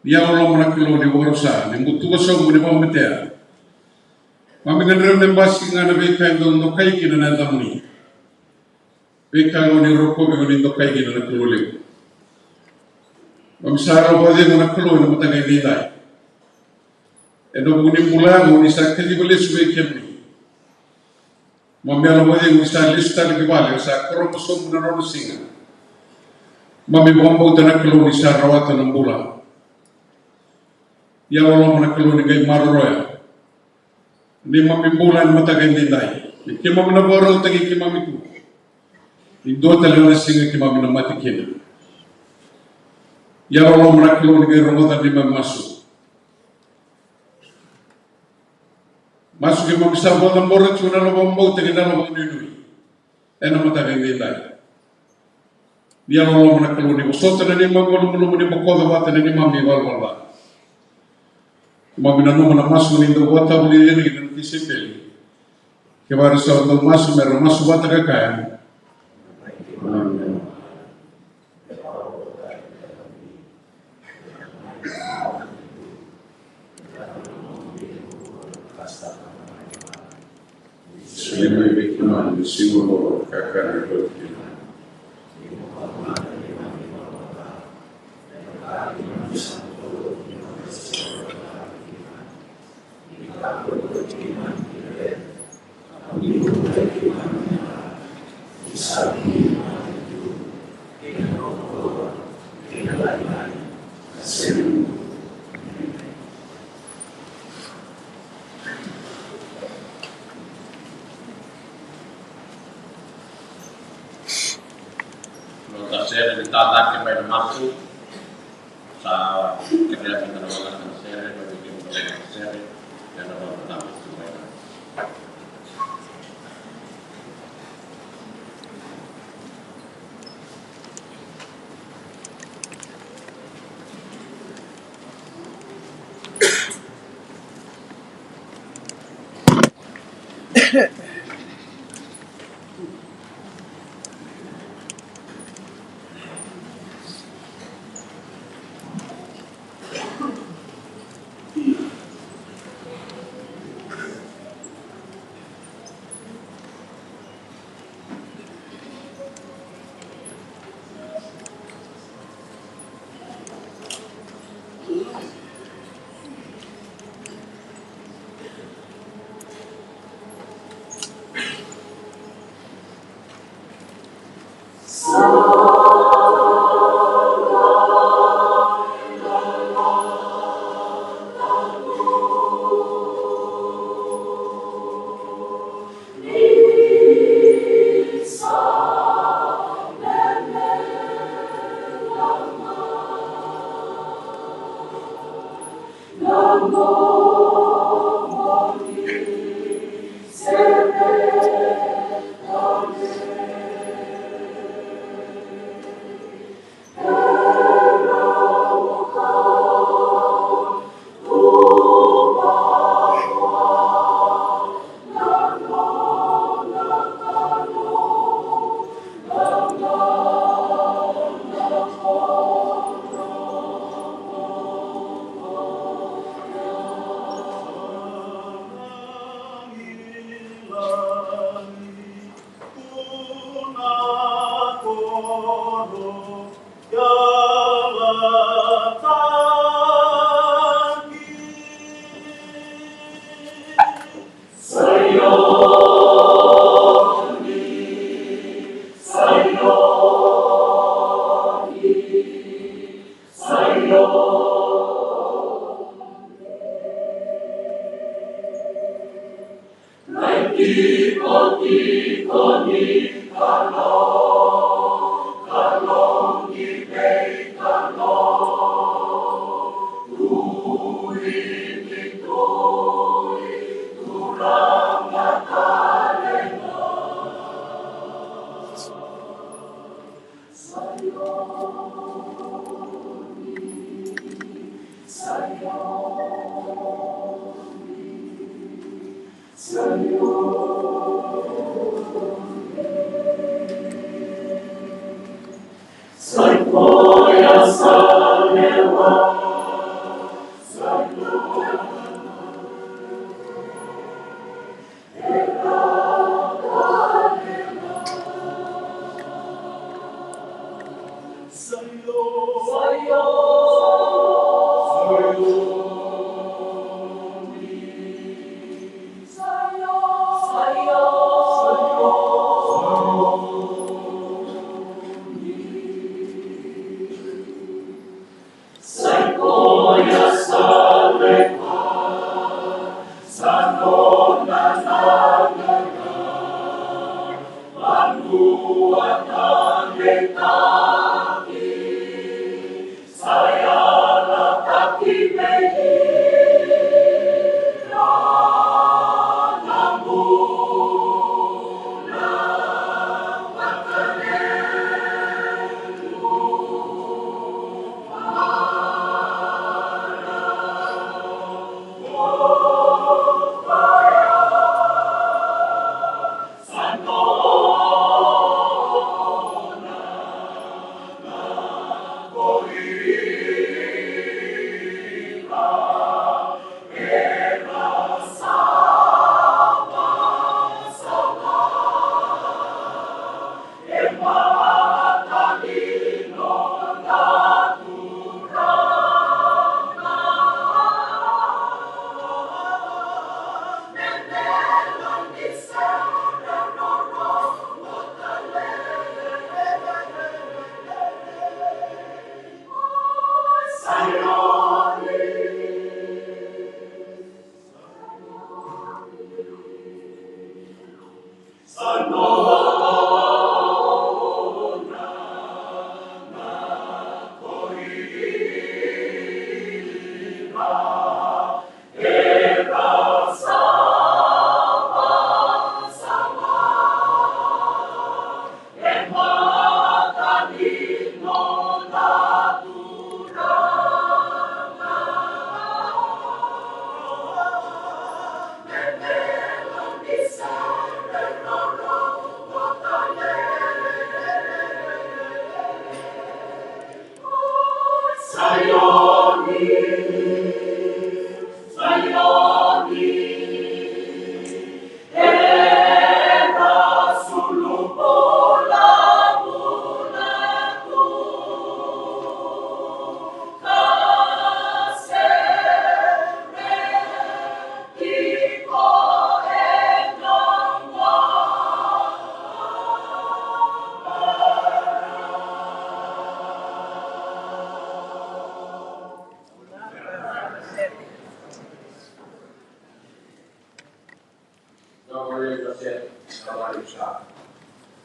Ni yalololoma na Kalou ni vakarusa, ni butuka sobu, ni vakamatea. Keimami gadreva me basika ga na veika e dau dokai kina na yacamuni. Veika o ni rokovi, o ni dokai kina na Kalou levu. Keimami sa yalo vakacegu na Kalou ena mataka edaidai. Ena vuku ni bula yaga o ni sa kaciva lesu vei kemuni. Keimami yalo vakacegu ni sa lesu tale ki vale, sa korobo sobu na nona siga. Keimami vakabauta na Kalou ni sa rawata na bula. Yalololoma na Kalou ni qai maroroya neimami bula ena mataka edaidai. Ni keimami na vakarautaki keimami tu. Ni dua tale na siga keimami na mate kina. Yalololoma na Kalou ni qai rogoca na neimami masu. Masu keimami sa vakacabora tu ena yalo vakabauta kei na yalo vakanuinui. Ena mataka edaidai. Ni yalololoma na Kalou ni vosota na neimami malumalumu, ni bokoca vata na neimami ivalavala ca. Keimami nanuma na masu ni dau vakatavulici ira kina na tisaipeli. Kevaka era sa dau masu, me ra masu vata ka kaya. Nota sere ni tataki mai na masu. Sa kerea meda na lagata na sere, mai vei kemuni na sere, ena lagata na masu mai na.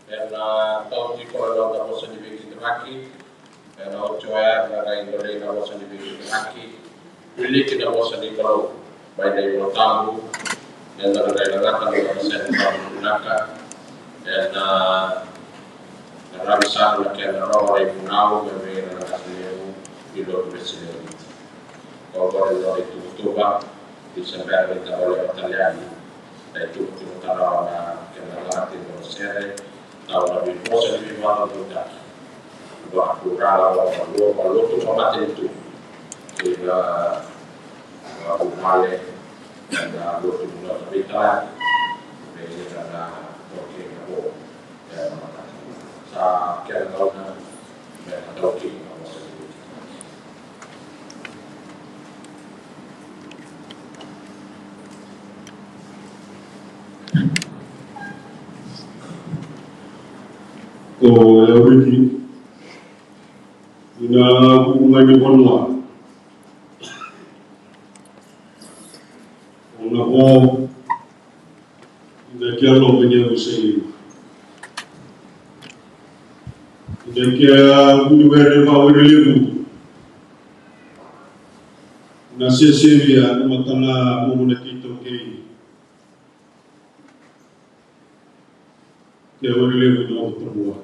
Ena, ah, tau tiko na noda vosa ni veikidavaki. Ena oti oya eda na qai dolei na vosa ni veikidavaki. Wiliki na vosa ni Kalou mai na iVola Tabu. Eda na qai lagata na noda sere tabu vinaka. Ena, ah, qaravi sara na kena rogo na ivunau mai vei ira na gata levu ni lotu Wesele. Oqori na noda ituvatuva ni se bera ni da goleva tale yani na ituvatuva tarava na kena lagati na sere, tau na veivosa ni veivakadodonutaki. Vakaturaga vakavanua, vakalotu vakamatanitu kei na vakavuvale, na lotu ni noda veitalai vei ira na doke na vo. E, sa kena gauna O Lauriti, ina vuku ga ni vanua, o na vo, ina kea loma ni yavu sa i liu, ina kea vuniwere vawerelevu na sesevia na matana momona kei taukei. Ke wale levu na watu tabua.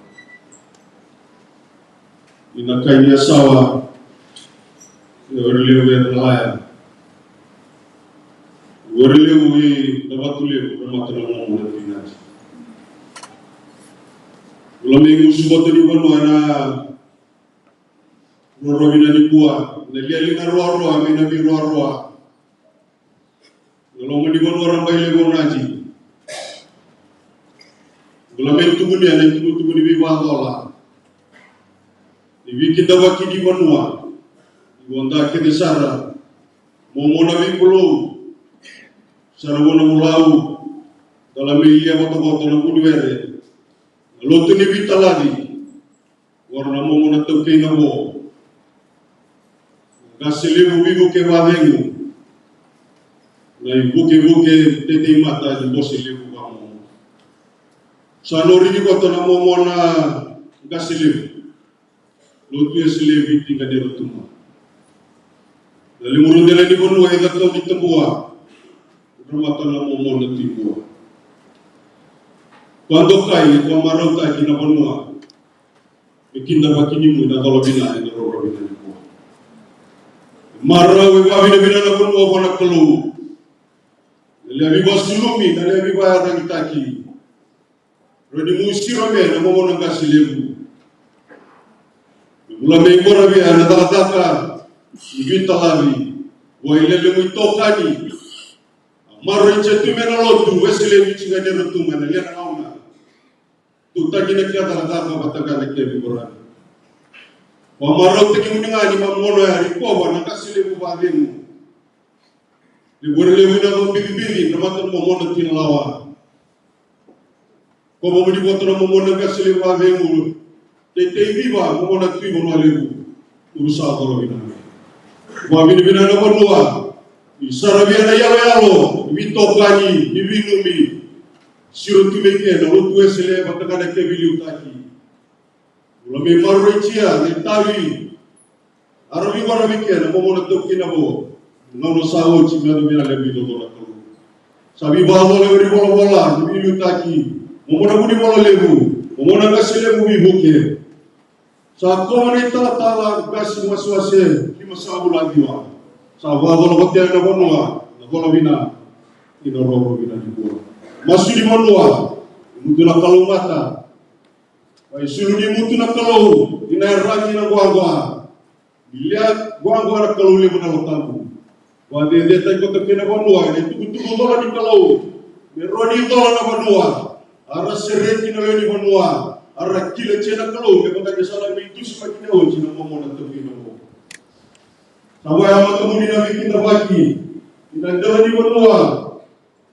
Ina kai ni yasawa. Ke wale levu e na laya. Wale levu i na watu levu na mata na momo na pinati. Ula me musu bata ni vanua na rorovi na nikua. Na liali na roaroa me na vi roaroa. Na loma ni vanua ra bai levu naji. Bula me tukuni ena itukutuku ni veivacola. Ni veikidavaki ni vanua. Ni voda kece sara. Momona veipulou. Sara vona vulau. Dala me ilia votovoto na vuniwere. Na lotu ni veitalavi. Ora na momona taukei na vo. Qase levu veivuke vacegu. Na ivukevuke teteimata ni bose levu vamomo. Sa nori ni koto na momona qase levu. Lotu e selevi tiqa ni rotuma. Na limuru dela ni vanua e cakau ni tabua. Ramata na momona tibua. Kua dokai e kua marautaki na vanua. E kidavaki ni mu na cola vina e na roro vina ni kua. Marau e vavinavina na vanua vua na Kalou. Na lewe veivasulumi, na lewe veivayaragitaki. Rau ni mu siro me na momona qase levu. Bula me iqoravia na cakacaka ni veitalavi. Vua i lele mu itokani. Marau e tu me na lotu, wesele viti ga ni rotuma na lena gauna. Tutaki na kea cakacaka vata ga na kea veiqoravi. Vakamarautaki muni ga ni mamono ya ni kova na qase levu vacegu. Ni vore levu ina vabicibici na mata na momona tina lawa. Kova muni voto na momona qase levu vacegu. Teitei viva momona tui vanua levu. Uru sa cola vina. Vavinavina na vanua. Ni saravia na yaloyalo. Ni veitokani. Ni veinumi. Siro tu me ke na lotu wesele vata ga na ke veiliutaki. Ula me maroroi tia na itavi. Aravi varavi ke na momona taukei na vo. Gauna sa oti me na vina levu i dodona Kalou. Sa veivacola veri volavola ni veiliutaki. Momona vunivola levu. Momona qase levu veivuke. Sa kova na italatala qase wasewase lima sa vula ciwa. Sa vacola vatea na vanua na cola vina. Ina roro vina ni vua. Masu ni vanua. Mutu na Kalou mata. Mai sulu ni mutu na Kalou, ni na yaragi na guagua. Ni lia guagua na Kalou levu na lotabu. Vacecetaki koto kei na vanua, ena itukutuku cola ni Kalou. Me rua ni cola na vanua. Ara sereki na lewe ni vanua. Ara kila tia na Kalou, me vaka ke sala me itusi maki na oti na momona taukei na mo. Sa vaya matamuni na veikidavaki. Ina dela ni vanua.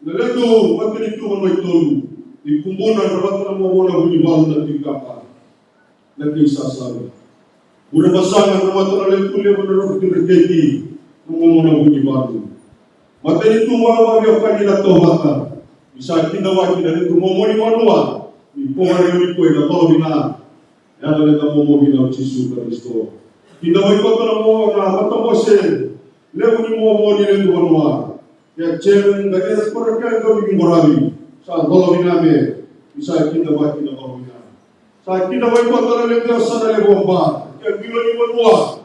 Na letu matanitu vanua e tolu. Ni kubuna na vata na momona vunivalu na tikapa. Na kei sasavi. Ure vasaga na vata na letu levu na rovu tireketi. Na momona vunivalu. Matanitu vavavia kani na tovata. Ni sa kidavaki na letu momoni vanua. Ni povareu ni koi na tolovina. Ena leqa momo vina o Jisu Karisito. Kidavaki koto na mo na matabose levu ni momo ni levu vanua. Ia jeme ga ia korakea ga ni veiqoravi. Sa cola vina me. Ni sa kidavaki na cola vina. Sa kidavaki koto na levu ia sa na levu oba. Ia bilo ni vanua.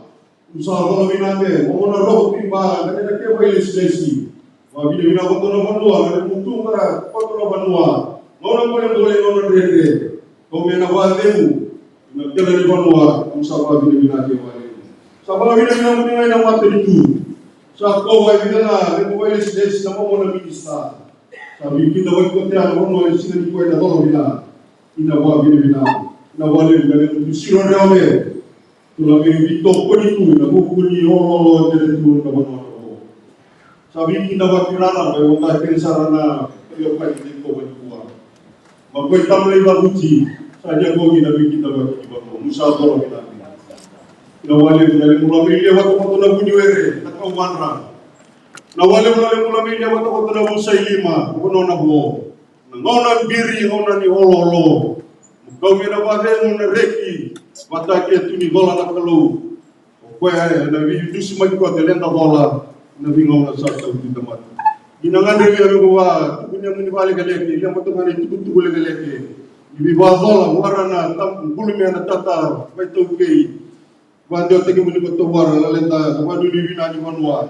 Sa vakavinaka me, mo na rogo tu i bara, na kena ke vailesilesi. Vakavinaka koto na vanua, na mutu ga koto na vanua. Gauna bolebole, gauna dredre. Kau me na vacegu, na kena ni vanua, kau sa vakavinaka ke vacegu. Sa vakavinaka muni ga ina matanitu. Sa kau vakavinaka, na kena vailesilesi, na momo na minista. Sa vikida vaikotea na vanua, e sina ni koya na vakavinaka. Ina vakavinaka, ina valevu, na levu tu siro rewa me. Tula vei veitokoni tu na vuku ni oloolo tere tu na vanua na vo. Sa veikidavaki raraba e oka kere sara na veiwekani ni kova ni kua. Ma koi tamlei vakuti, Ka ni a kogi na wiki da waki ni vanua, musa toro vinaka. Na wale na le mula mai le wata koto na vuni were, na kau madra. Na wale na le mula mai le wata koto na vusa i lima, kono na vo. Na gauna biri, gauna ni oloolo. Mo kau mai na vacegu na reki, vata ke tu ni vola na Kalou. O koya e na veidusimaki koya ke leda vola, na veigauna sa tau tu tamata. Ni na gadre vei amigo va, tuku ni amuni valekeleke, ni amata gana i tukutuku lekeleke. Ni veivacola, vara na tabu, bulu mea na tata, mai tau kei. Vade o teke muni ko tau vara, la leda, na vanu ni vina ni vanua,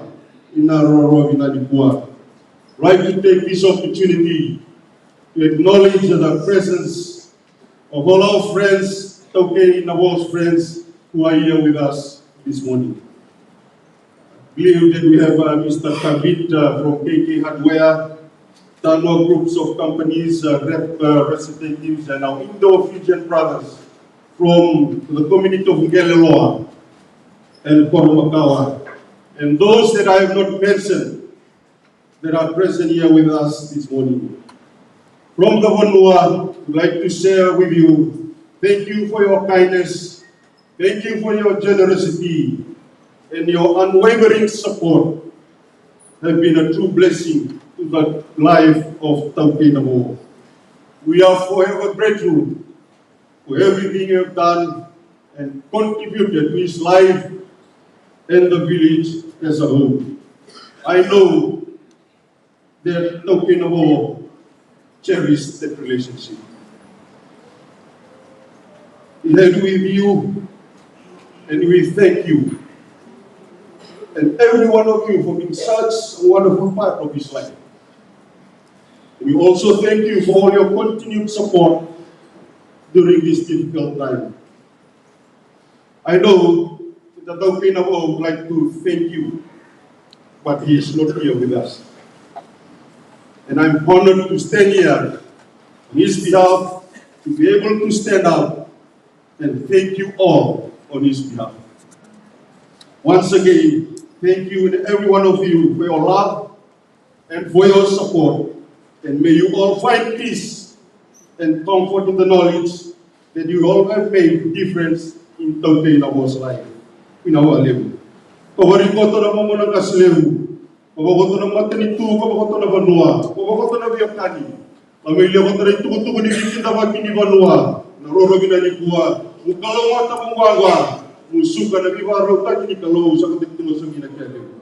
i na roro vina ni kua. Like to take this opportunity to acknowledge the presence of all our friends, Taukei Navo's friends who are here with us this morning. I believe that we have uh, Mister David uh, from K K Hardware, Tanua Groups of Companies, uh, rep, uh, representatives, and our Indo-Fijian brothers from the community of Ngeleloa and Koromakawa, and those that I have not mentioned that are present here with us this morning. From the Vanua, we'd like to share with you, thank you for your kindness, thank you for your generosity, and your unwavering support have been a true blessing to the life of Taukei Navo. We are forever grateful for everything you have done and contributed to his life and the village as a whole. I know that Taukei Navo cherished that relationship. He had with you, and we thank you, and every one of you for being such a wonderful part of his life. We also thank you for all your continued support during this difficult time. I know that Taukei Navo would like to thank you, but he is not here with us. And I'm honored to stand here on his behalf, to be able to stand up and thank you all on his behalf. Once again, thank you and every one of you for your love and for your support. And may you all find peace and comfort in the knowledge that you all have made a difference in Taukei Navo's life. Vinaka vakalevu. Ka vakarikoto na momo na qase levu. Ka vakoto na matanitu, ka vakoto na vanua, ka vakoto na veiwekani. Ka mai lia koto na itukutuku ni veikidavaki ni vanua. Na roro vina ni kua. Mu kalougata muqwaqwa. Mu suka na veivakarautaki ni Kalou sa koto ki tino sa vina kea levu.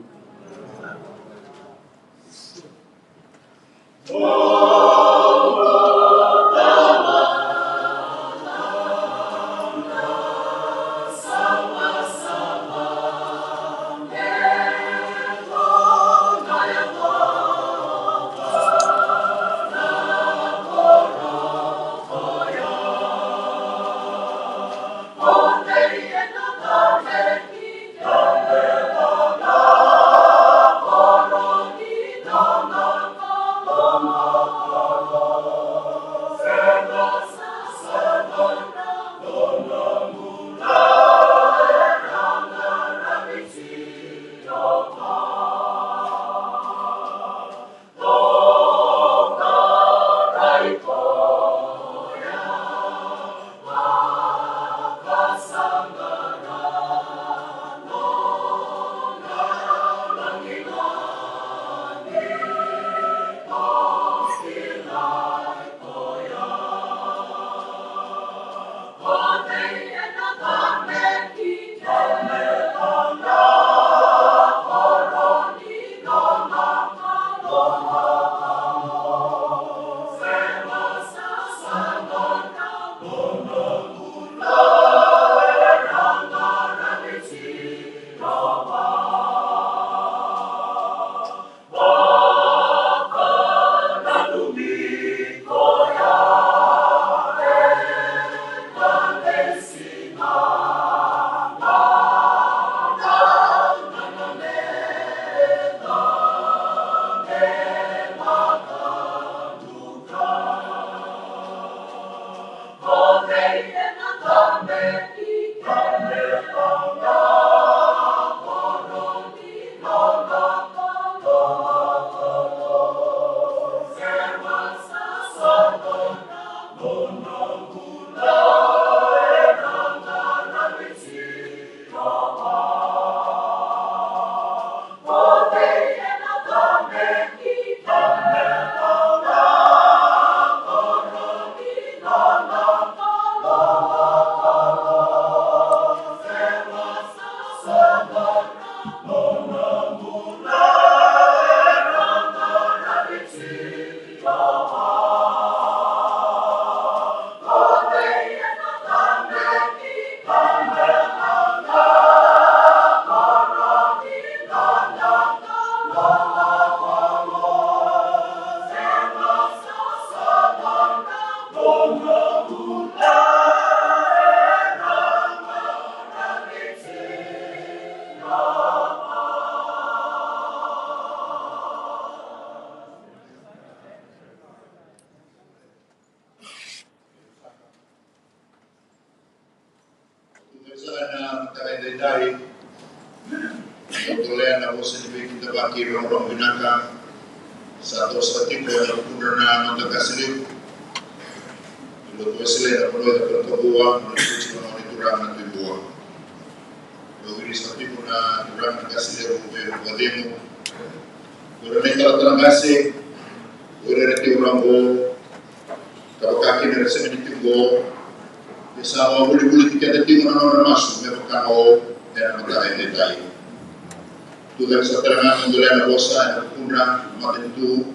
Edaidai, au dolea na vosa ni veikidavaki rogorogo vinaka sa toso tiko ena vukudra na noda qase levu ni Lotu Wesele ena vanua o Katakavua, na Lotu Wesele ena vanua ni Turaga na Tui Bua. Au wili sa tiko na turaga na qase levu vei Vakacegu, o ira na italatala qase, o ira era tiko oqo, ka vaka kina era sega ni tiko oqo, e sa vakavolivoliti keda tiko na nodra masu me vaka na o ena mataka edaidai. Tucake sara tale ga meu dolea na vosa ena vukudra na matanitu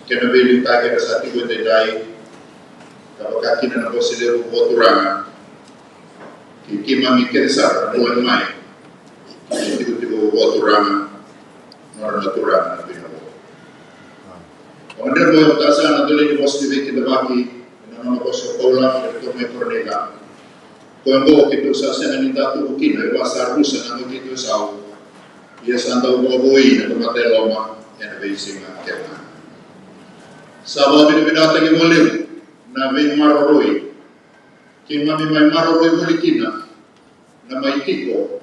kei na veiliutaki era sa tiko edaidai, ka vaka kina na bose levu vakaturaga kei keimami kece sara na bula mai, kei na itikotiko vakaturaga, nodra na turaga na Tui Bua. Au gadreva meu yavataka sara na dodonu ni vosa ni veikidavaki ena nona vosa o Paula vei iratou mai Korinica. Koya oqo keitou sa sega ni da tubu kina, e vaka sa rusa na noda keitou isau, ia sa dau vakavoui na tamata e loma ena veisiga kece ga. Sa vakavinavinakataki vakalevu na veimaroroi keimami mai maroroi voli kina na mai tiko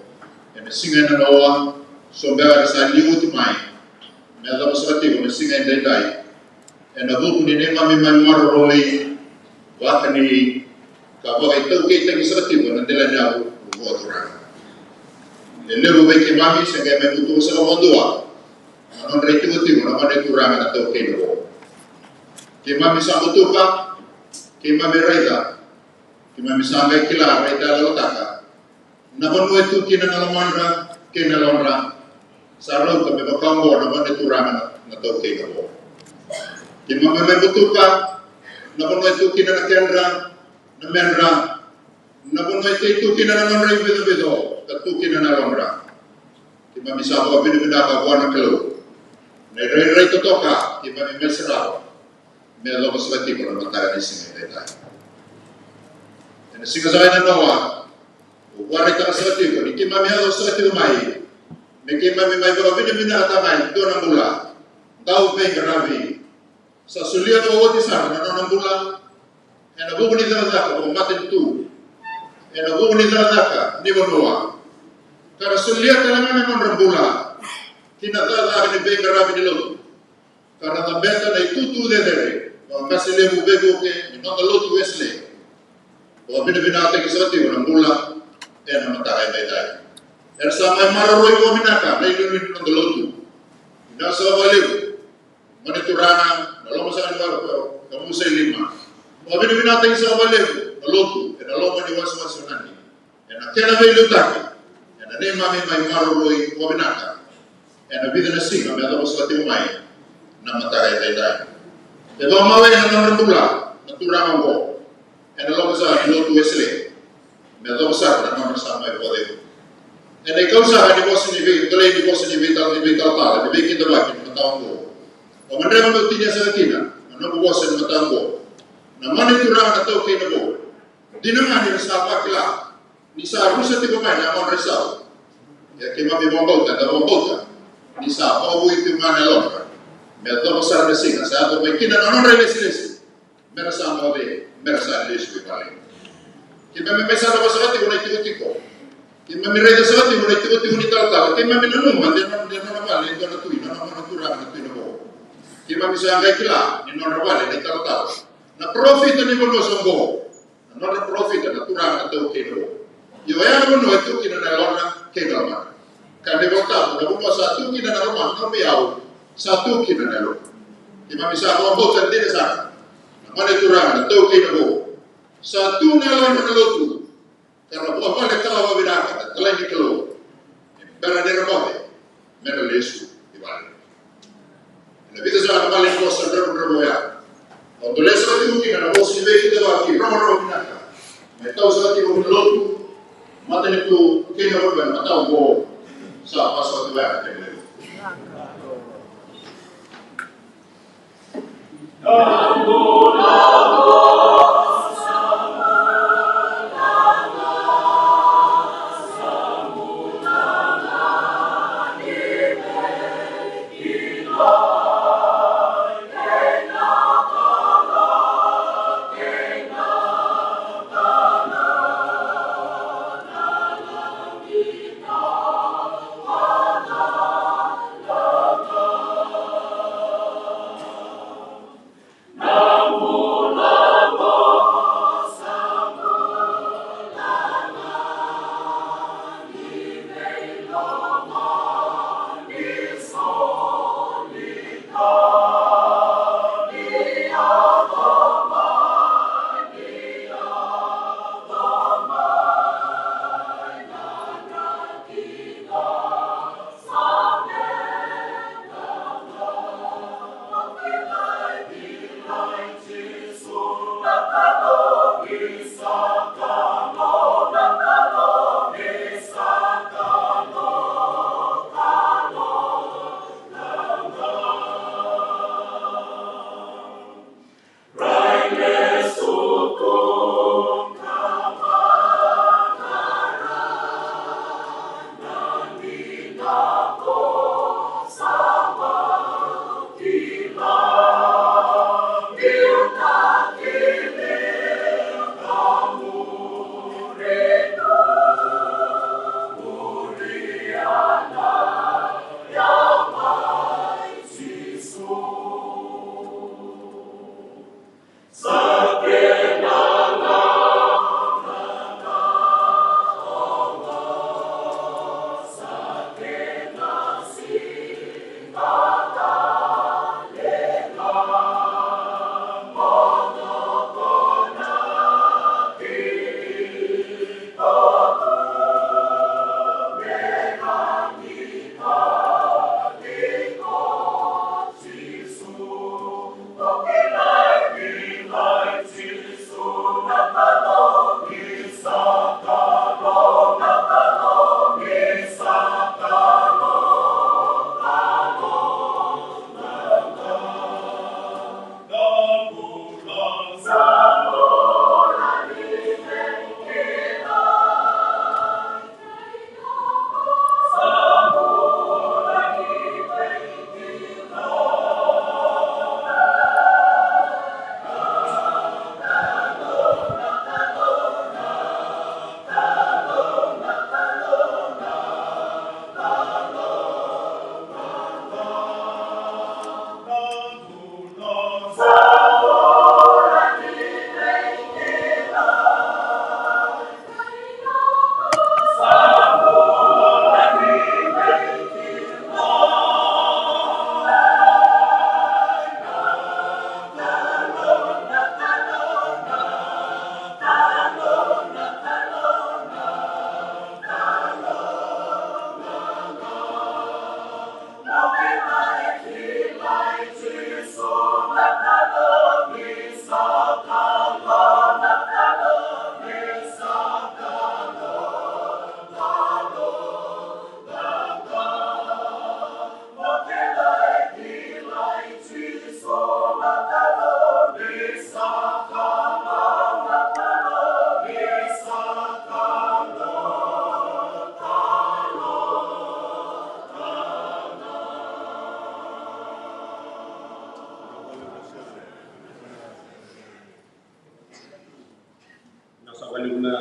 ena siga ena noa, so beka era sa liu oti mai me yacova sara tiko na siga edaidai, ena vuku ni neimami mai maroroi, vakani, ka vakaitaukeitaki sara tiko na dela ni yavu vakaturaga. E levu vei keimami se qai mai butuka sara vakadua na nodra itikotiko na gone turaga na taukei na vo. Keimami sa butuka, keimami raica, keimami sa qai kila, raitayaloyalotaka na vanua e tu kina na lomadra kei na yalodra. Sa rauta me vaka oqo na gone turaga na, na taukei na vo. Keimami mai butuka na vanua e tu kina na kedra, na medra, na vanua e tei tu kina na nodra ivicovico ka tu kina na yalodra. Keimami sa vakavinavinaka vua na Kalou na irairai totoka keimami mai sarava me yacova sara tiko na mataka ni siga edaidai. Ena siga saka ena noa, au vakaraitaka sara tiko ni keimami yaco sara tiko mai me keimami mai vakavinavinakataka e dua na bula dau veiqaravi. Sa solia vakaoti sara na nona bula ena vuku ni cakacaka vakamatanitu, ena vuku ni cakacaka ni vanua, ka ra solia tale ga na nodra bula ki na cakacaka ni veiqaravi ni lotu, ka ra cabeta na itutu cecere vakaqase levu veivuke ni noda Lotu Wesele. Vakavinavinakataki sara tiko na bula ena mataka edaidai. Era sa mai maroroi vakavinaka na inuinui ni noda lotu. Vinaka sara vakalevu. Gone turaga na loma saka ni vale ka musa i lima. Vakavinavinakataki saka vakalevu na lotu ena loma ni wasewase o Nadi ena kena veiliutaki ena neimami mai maroroi vakavinaka ena vica na siga me yacova saka tiko mai na mataka edaidai. E vakamau ena nodra bula na turaga oqo ena loma saka ni Lotu Wesele. Me yacova sara na nodra sa mai vakacegu. Ena ikau saka ni vosa ni vei, talei ni vosa ni veital, ni veitalatala, ni veikidavaki ni mataka oqo, au gadreva meu tinia saka kina na noqu vosa ni mataka oqo. Na gone turaga na taukei na vo, dina ga ni ra sa vakila ni sa rusa tiko mai na yalodra isau. Ia keimami vakabauta, da vakabauta ni sa vakavoui tiko ga na yalodra me yacova sara na siga sa yaco mai kina na nodra ilesilesi. Me ra sa moce, me ra sa lesu i vale. Keimami mai sarava saka tiko na itikotiko. Keimami raica saka tiko na itikotiko ni talatala. Keimami nanuma de nona, de nona vale e dua na tui, na nona turaga na Tui Navo. Keimami sa qai kila ni nodra vale na italatala, na parofita ni vanua sa oqo. Na nodra parofita na turaga na taukei na vo. Ia oya na vanua e tu kina na yalodra kei na lomadra. Ka na iVolatabu, na vanua sa tu kina na lomana, na nomu iyau, sa tu kina na yalodra. Keimami sa vakabauta dina sara na gone turaga na taukei na vo. Sa tu na yalodra na lotu, ka ra vakavale tale vakavinaka na talai ni Kalou. Ni bera ni ra moce, me ra lesu i vale. Ena vica saka na vale ni vosa dravudravua oya, au dolea saka tiko kina na vosa ni veikidavaki rogorogo vinaka me tau saka tiko ki na lotu, matanitu kei na vanua ena mataka oqo. Sa vaka saka tiko ya na kena levu.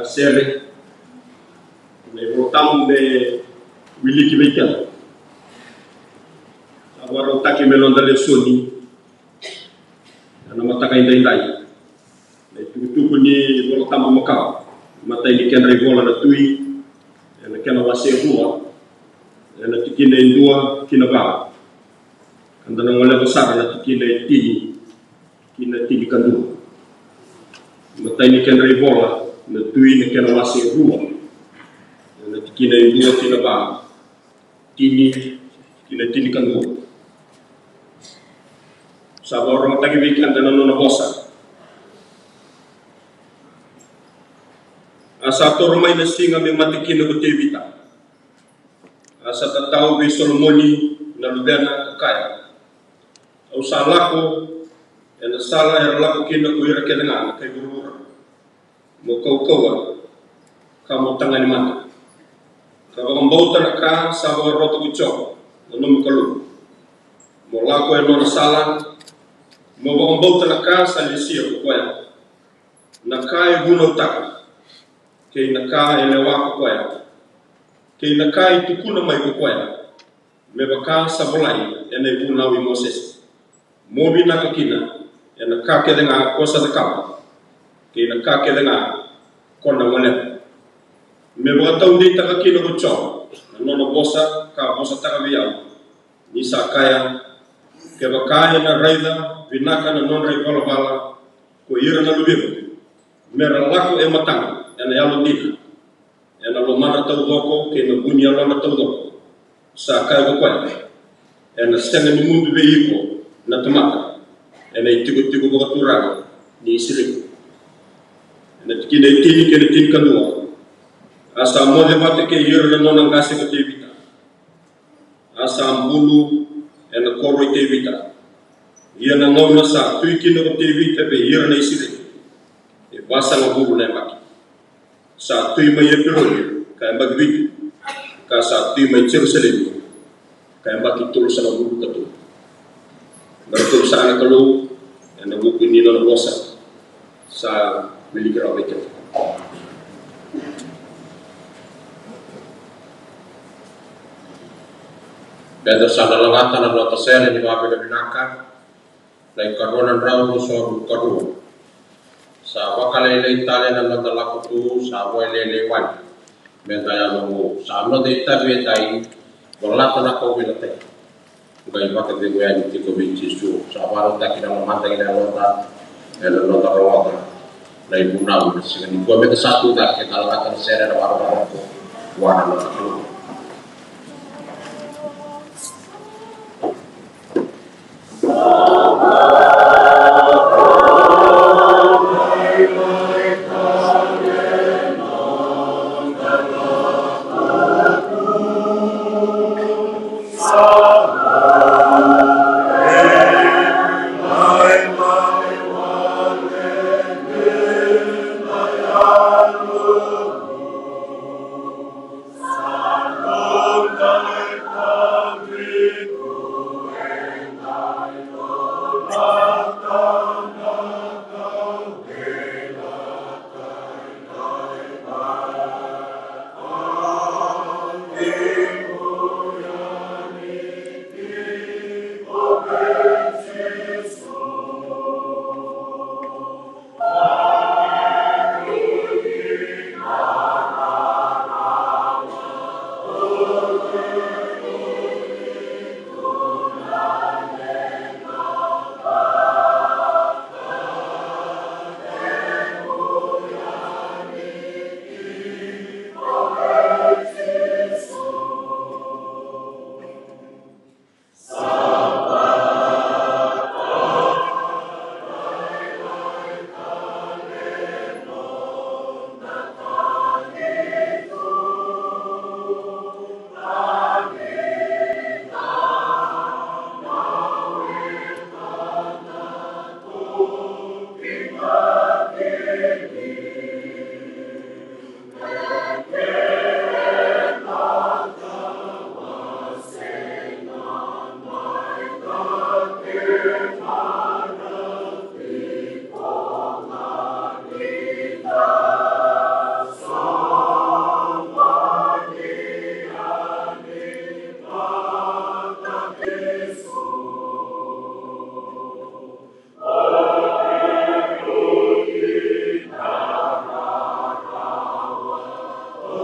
Sere na iVola Tabu me wiliki vei keda. Sa vakarautaki me noda lesoni ena mataka edaidai. Na itukutuku ni Vola Tabu Makawa, matai ni kedra ivola na Tui, ena kena wase rua, ena tikina e dua ki na va. Ka da na goleva sara na tikina e tini ki na tinikadua. Matai ni kedra ivola na Tui, na kena wase rua, ena tikina e dua ki na va, tini ki na tinikadua. Sa vakarogotaki vei keda na nona vosa. A sa toro mai na siga me mate kina ko Tevita. A sa tatau vei Solomoni na luvena ka kaya, au sa lako ena sala era lako kina ko ira kece ga na kai vuravura, mo kaukauwa ka mo tagane mata, ka vakabauta na ka sa vakarota ko Jiova na nomu Kalou. Mo lako e nona sala, mo vakabauta na ka sa lesia ko koya, na ka e vunautaka, kei na ka e lewa ko koya, kei na ka e tukuna mai ko koya, me vaka sa volai ena ivunau i Mosese. Mo vinaka kina ena ka kece ga ko sa cakava, kei na ka kece ga ko na goleva. Me vakataudeitaka kina ko Jiova na nona vosa ka vosataka vei au, ni sa kaya, kevaka ena raica vinaka na nodra ivalavala ko ira na luvequ, me ra lako e matana ena yalodina, ena lomadra taucoko kei na vu ni yalodra taucoko. Sa kaya ko koya, ena sega ni mudu vei iko na tamata ena itikotiko vakaturaga ni Isireli. Ena tikina e tini kei na tinikadua. A sa moce vata kei ira na nona qase ko Tevita, a sa bulu ena koro i Tevita. Ia na gauna sa tui kina ko Tevita vei ira na Isireli, e vasagavulu na yabaki. Sa tui mai Epironi ka yabaki vitu, ka sa tui mai Jerusalemi ka yabaki tolusagavulu ka tolu. Baleta sa na Kalou ena vuku ni nona vosa sa wiliki rawa vei keda. Eda sa na lagata na noda sere ni vakavinavinaka, na ikarua na drau ruasagavulu ka rua. Sa vakalailai tale na noda lako tu, sa vakalailai wale. Meda yaco vou, sa noda itavi edai, volata na kauveilatai. Qai vakacegu yani tiko vei Jisu, sa vakarautaki na lomada kei na yaloda, ena noda rogoca na ivunau ena siga nikua. Meda sa tu cake, da lagata na sere ena vakarorogo vua na noda Kalou.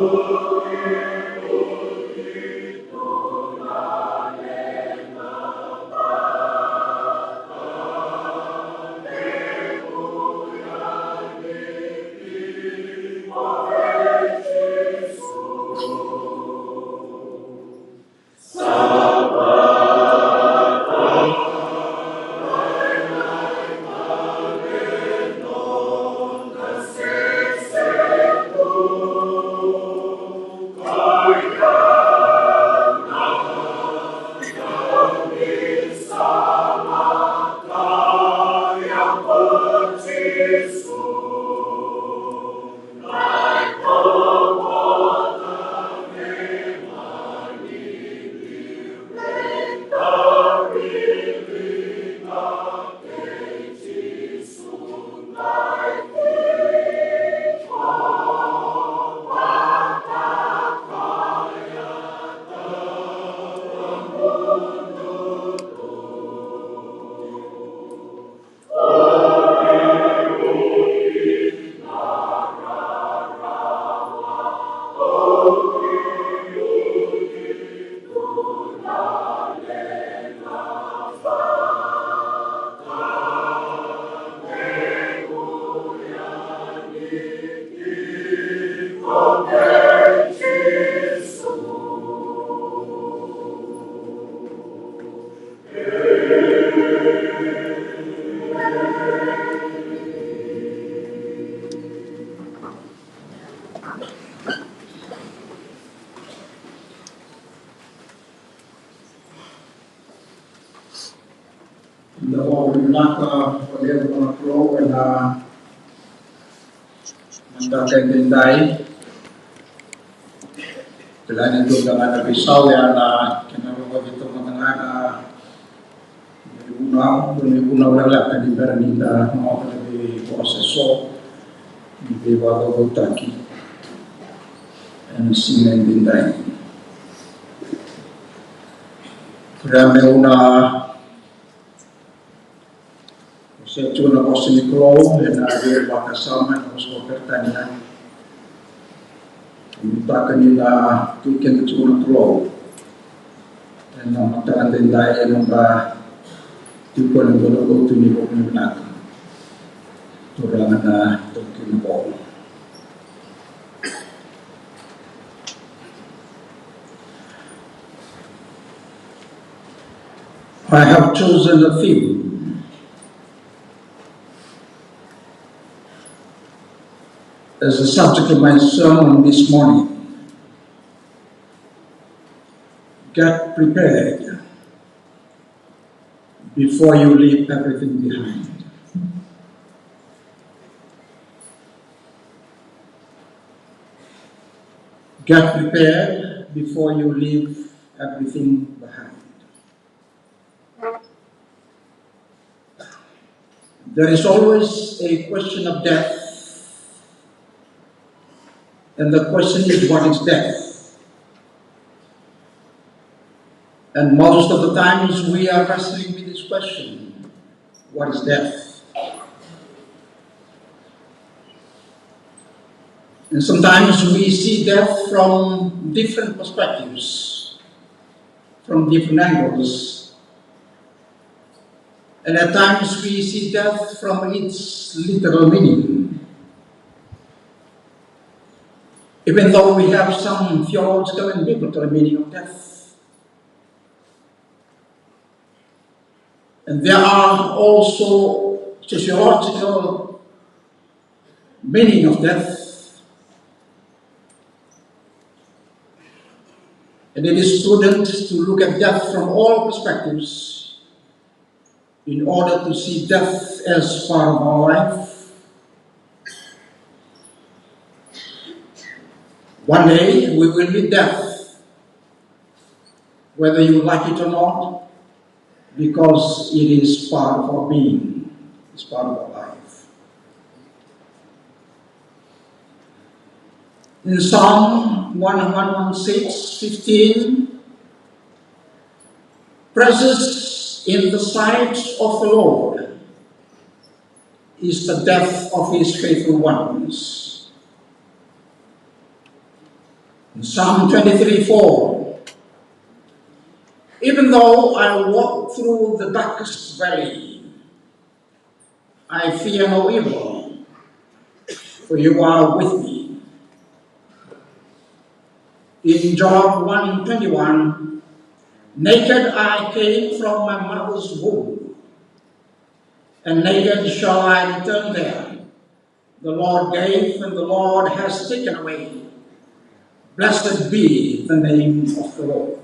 Da vakavinavinaka vakalevu vua na Kalou ena mataka edaidai. Kila ni dua ga na veisau ya na kena rogoci toka mada ga na vunau, na vunau lekaleka ni bera ni da lako ena veivosa eso ni veivakacaucautaki ena siga edaidai. Kerea meu na vosa tiko na vosa ni Kalou ena veivakasama ena vosa vakaperitania. Nuitaka ni na tu keda tiko na Kalou ena mataka edaidai ena nodra tiko ena dua na lotu ni vakavinavinaka. Turaga na Taukei ni Kalou. I have chosen a theme as the subject of my sermon this morning. Get prepared before you leave everything behind. Get prepared before you leave everything behind. There is always a question of death, and the question is, what is death? And most of the times we are wrestling with this question, what is death? And sometimes we see death from different perspectives, from different angles. And at times we see death from its literal meaning. Even though we have some theological and biblical meaning of death, and there are also sociological meaning of death. And it is prudent to look at death from all perspectives in order to see death as part of our life. One day we will meet death, whether you like it or not, because it is part of our being, it's part of our life. In Psalm one one six fifteen, "Precious in the sight of the Lord is the death of his faithful ones." Psalm twenty-three four. Even though I walk through the darkest valley, I fear no evil, for you are with me. In Job one twenty-one, naked I came from my mother's womb, and naked shall I return there. The Lord gave, and the Lord has taken away. Blessed be the name of the Lord.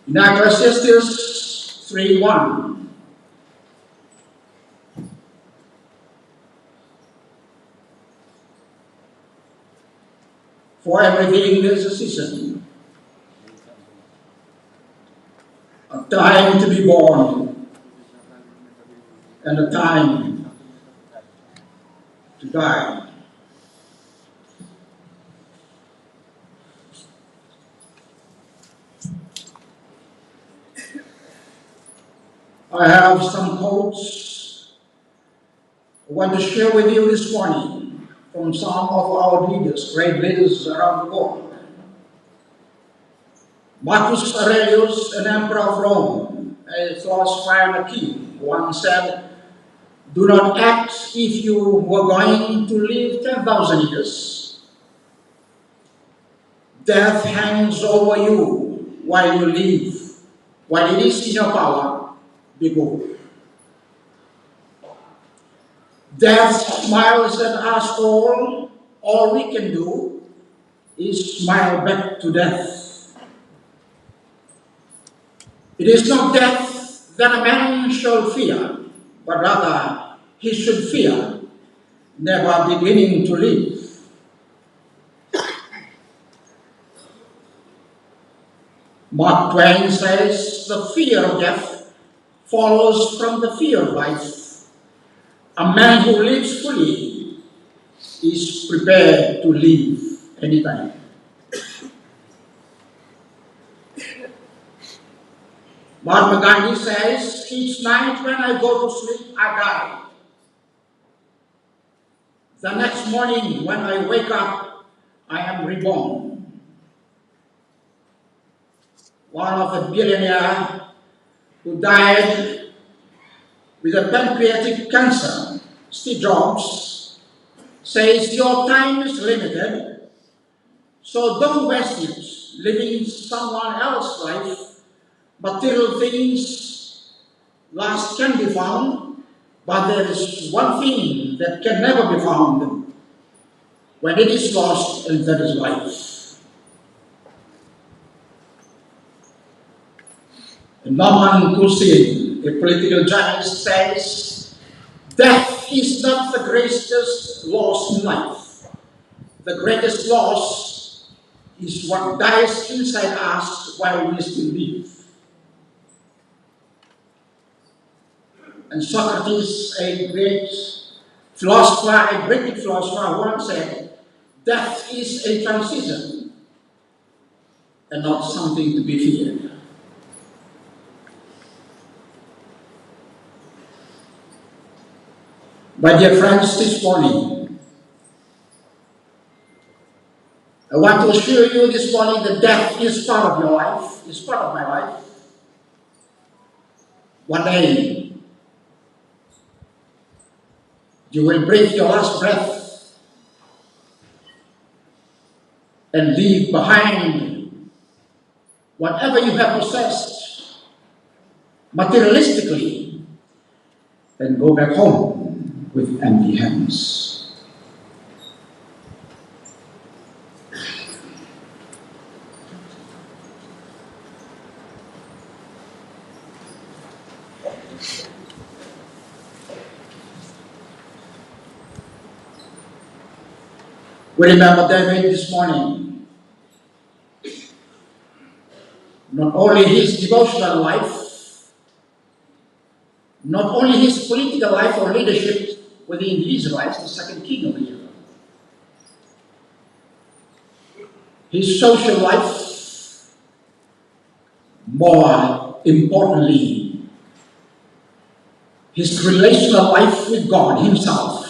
In Ecclesiastes three one, for everything there is a season, a time to be born, and a time to die. I have some quotes I want to share with you this morning from some of our leaders, great leaders around the world. Marcus Aurelius, an emperor of Rome, a philosopher and a king, once said, "Do not act if you were going to live ten thousand years. Death hangs over you while you live. While it is in your power, be good." Death smiles at us all. All we can do is smile back to death. It is not death that a man shall fear, but rather he should fear never beginning to live. Mark Twain says, "The fear of death follows from the fear of life. A man who lives fully is prepared to leave anytime." Mahatma Gandhi says, "Each night when I go to sleep, I die. The next morning when I wake up, I am reborn." One of the billionaire who died with a pancreatic cancer, Steve Jobs, says, "Your time is limited, so don't waste it living someone else's life. Material things last can be found, but there is one thing that can never be found. When it is lost, and that is life." And Norman Cousins, a political journalist, says, "Death is not the greatest loss in life. The greatest loss is what dies inside us while we still live." And Socrates, a great philosopher, a Greek philosopher, once said, "Death is a transition and not something to be feared." My dear friends, this morning, I want to assure you this morning that death is part of your life, is part of my life. One day, you will breathe your last breath and leave behind whatever you have possessed materialistically and go back home with empty hands. We remember David this morning. Not only his devotional life, not only his political life or leadership within the Israelites, the second king of Israel, his social life, more importantly, his relational life with God himself.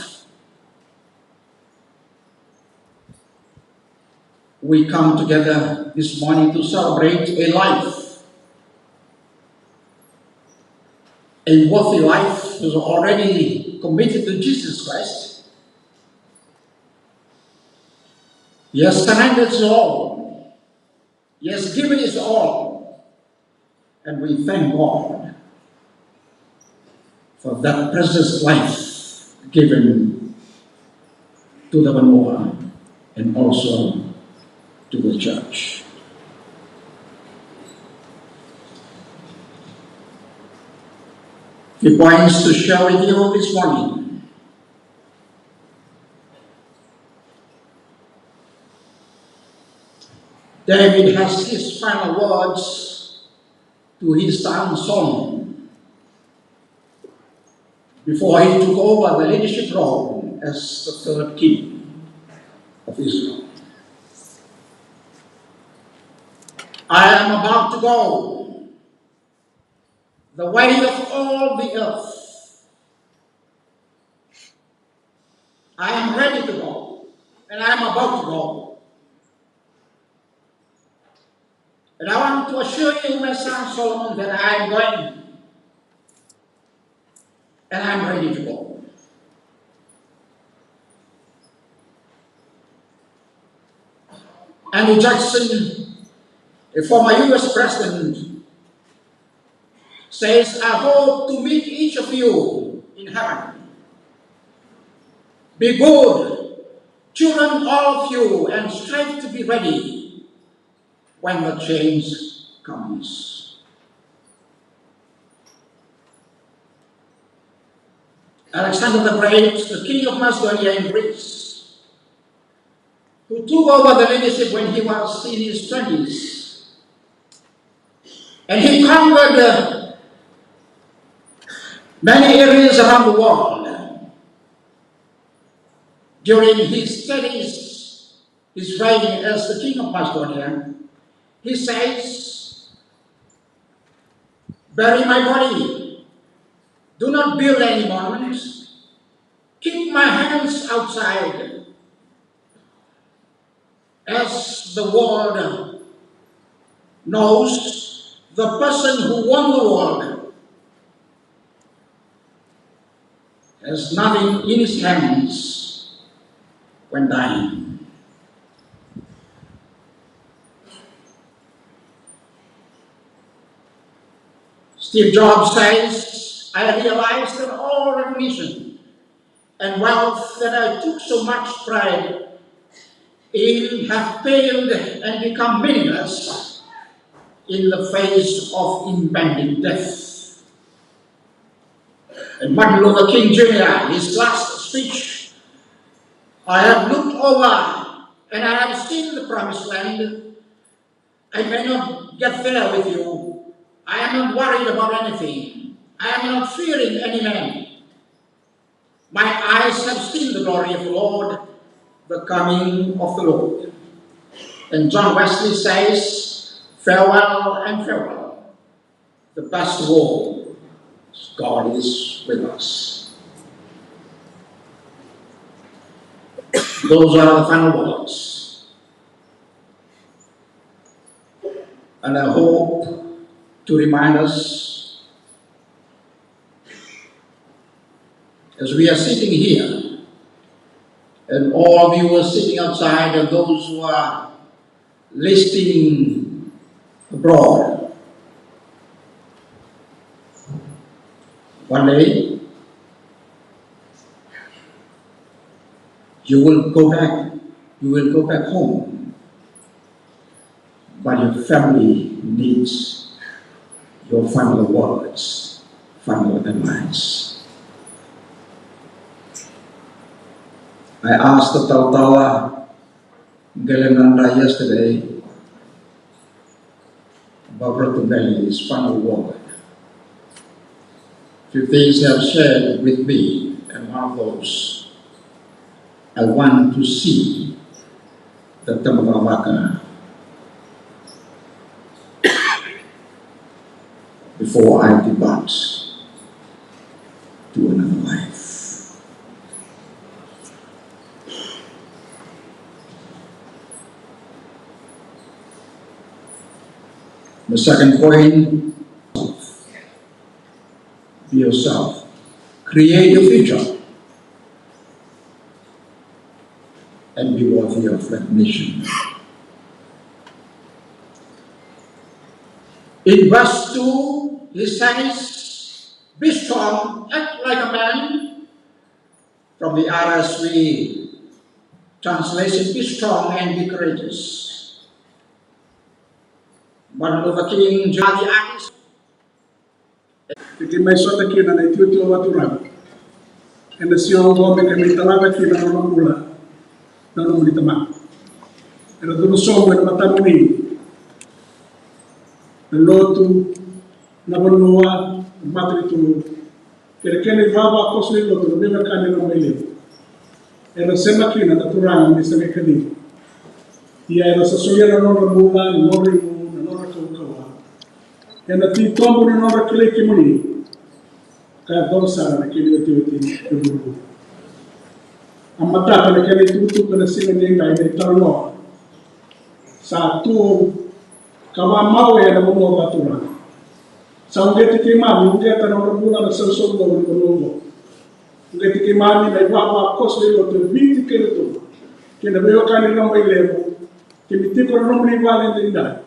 We come together this morning to celebrate a life, a worthy life, who's already committed to Jesus Christ. He has surrendered his all. He has given his all. And we thank God for that precious life given to the vanua and also to the church. Few points to share with you this morning. David has his final words to his son Solomon before he took over the leadership role as the third king of Israel. "I am about to go the way of all the earth. I am ready to go, and I am about to go. And I want to assure you, my son Solomon, that I am going, and I am ready to go." Andrew Jackson, a former U S president, says, "I hope to meet each of you in heaven. Be good children, all of you, and strive to be ready when the change comes." Alexander the Great, the king of Macedonia in Greece, who took over the leadership when he was in his twenties. And he conquered, uh, many areas around the world. During his studies, his reign as the king of Macedonia, he says, "Bury my body. Do not build any monuments. Keep my hands outside." As the world knows, the person who won the world has nothing in his hands when dying. Steve Jobs says, "I realize that all recognition and wealth that I took so much pride in have paled and become meaningless in the face of impending death." And Martin Luther King Junior, his last speech, "I have looked over and I have seen the promised land. I may not get there with you. I am not worried about anything. I am not fearing any man. My eyes have seen the glory of the Lord, the coming of the Lord." And John Wesley says, "Farewell and farewell. The best of all, God is with us." Those are the final words. And I hope to remind us, as we are sitting here, and all of you who are sitting outside, and those who are listening abroad, one day you will go back, you will go back home. But your family needs your final words, final advice. I asked the Talatala Galenadra yesterday about Ratu Meli, his final word. Few things he have shared with me, and one of those, I want to see the Tamakavaka before I depart to another life. The second point, be yourself. Create your future and be worthy of recognition. In verse two, he says, "Be strong, act like a man." From the R S V translation, "Be strong and be courageous." Martin Luther King, John the Artist. Ke keimami sota kina na itutu vakaturaga, ena siga oqo me keimami talaca kina na nona bula na nomuni tamata. Era curu sobu ena matamuni na lotu, na vanua, na matanitu, kei na kena ivavakoso ni lotu, na veiwekani na mai levu. Era sema kina na turaga me sa qai kacivi. Ia era sa solia na nodra bula, na nodra igu, na nodra kaukauwa ena titobu ni nodra kilai kemuni, ka yacova sara na kena iotioti e vuravura. A matata na kena itukutuku ena siga edaidai, na italanoa sa tu ka vakamau ena vanua vakaturaga. Sa uqeti keimami, uqeta na nodra bula na sausauvou ni vanua oqo. Uqeti keimami na ivavakoso ni lotu e Viti kei Rotuma, kei na veiwekani na mai levu. Keimami tiko ena nomuni vale edaidai.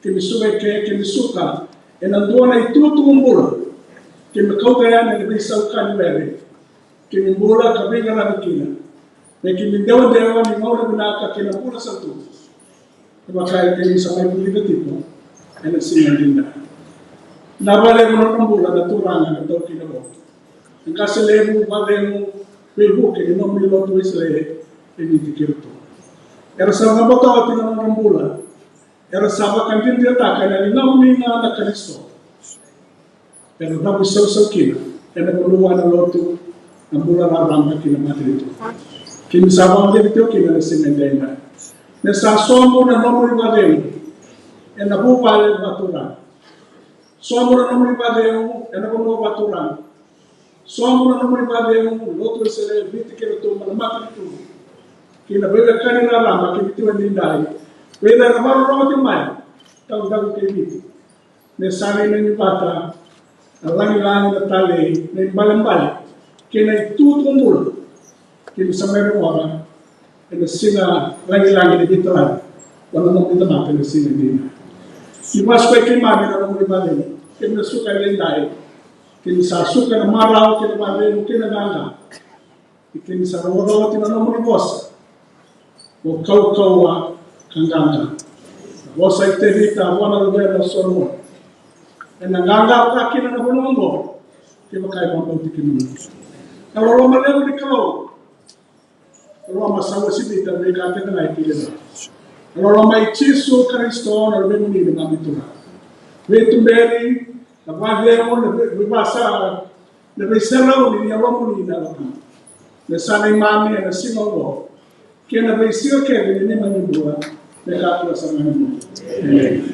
Keimami suka eke, keimami suka ena dua na itukutuku bula. Keimami kauta yani ena veisau ka ni were. Keimami bula ka veiqaravi kina. Me keimami dewadewa ni gauna vinaka kei na bula sautu. Kevaka e keimami sa mai vulica tiko ena siga edaidai. Na vakalevu na nodra bula na turaga na taukei na lotu. Na qase levu, vakalevu, veivuke ni nomuni lotu Wesele e Viti kei Rotuma. Era sa cabota oti na nodra bula. Era sa vakadinadinataka na ligamuni ga na Karisito. Era cavuisausau kina ena vanua, na lotu, na bula raraba kei na matanitu. Keimami sa vakadinadina tiko kina ena siga edaidai. Me sa sobu na nomuni vakacegu ena vuvale vakaturaga. Sobu na nomuni vakacegu ena vanua vakaturaga. Sobu na nomuni vakacegu, lotu Wesele e Viti kei Rotuma, na matanitu, kei na veiwekani raraba kei Viti edaidai. Vei ira era vakarorogo tiko mai, taudaku kei Viti. Me sa rairai ni vata na lagilagi, na talei, na ibalebale kei na itukutuku bula. Keimami sa mai rogoca ena siga lagilagi ni veitalanoa na nomuni tamata ena siga edaidai. Ni vakasukai keimami na nomuni vakacegu, keimami na suka edaidai. Keimami sa suka na marau kei na vakacegu kei na qaqa. Ni keimami sa rogoca oti na nomuni vosa, mo kaukauwa ka qaqa. Na vosa i Tevita vua na luvena o Solomoni: Ena qaqa vaka kina na vanua oqo kevaka e vakabauti kemuni. Na loloma levu ni Kalou, na loloma sa uasivita na veika kece ga e kidava, na loloma i Jisu Karisito na Luvemuni na Gone Turaga. Veituberi, na vakacegu, na vei-, veivasa, na veiserauni ni Yalomuni na Yalo Tabu, me sa neimami ena siga oqo kei na veisiga kece ni neimami bula, me kakua sara ga ni mudu. Emeni.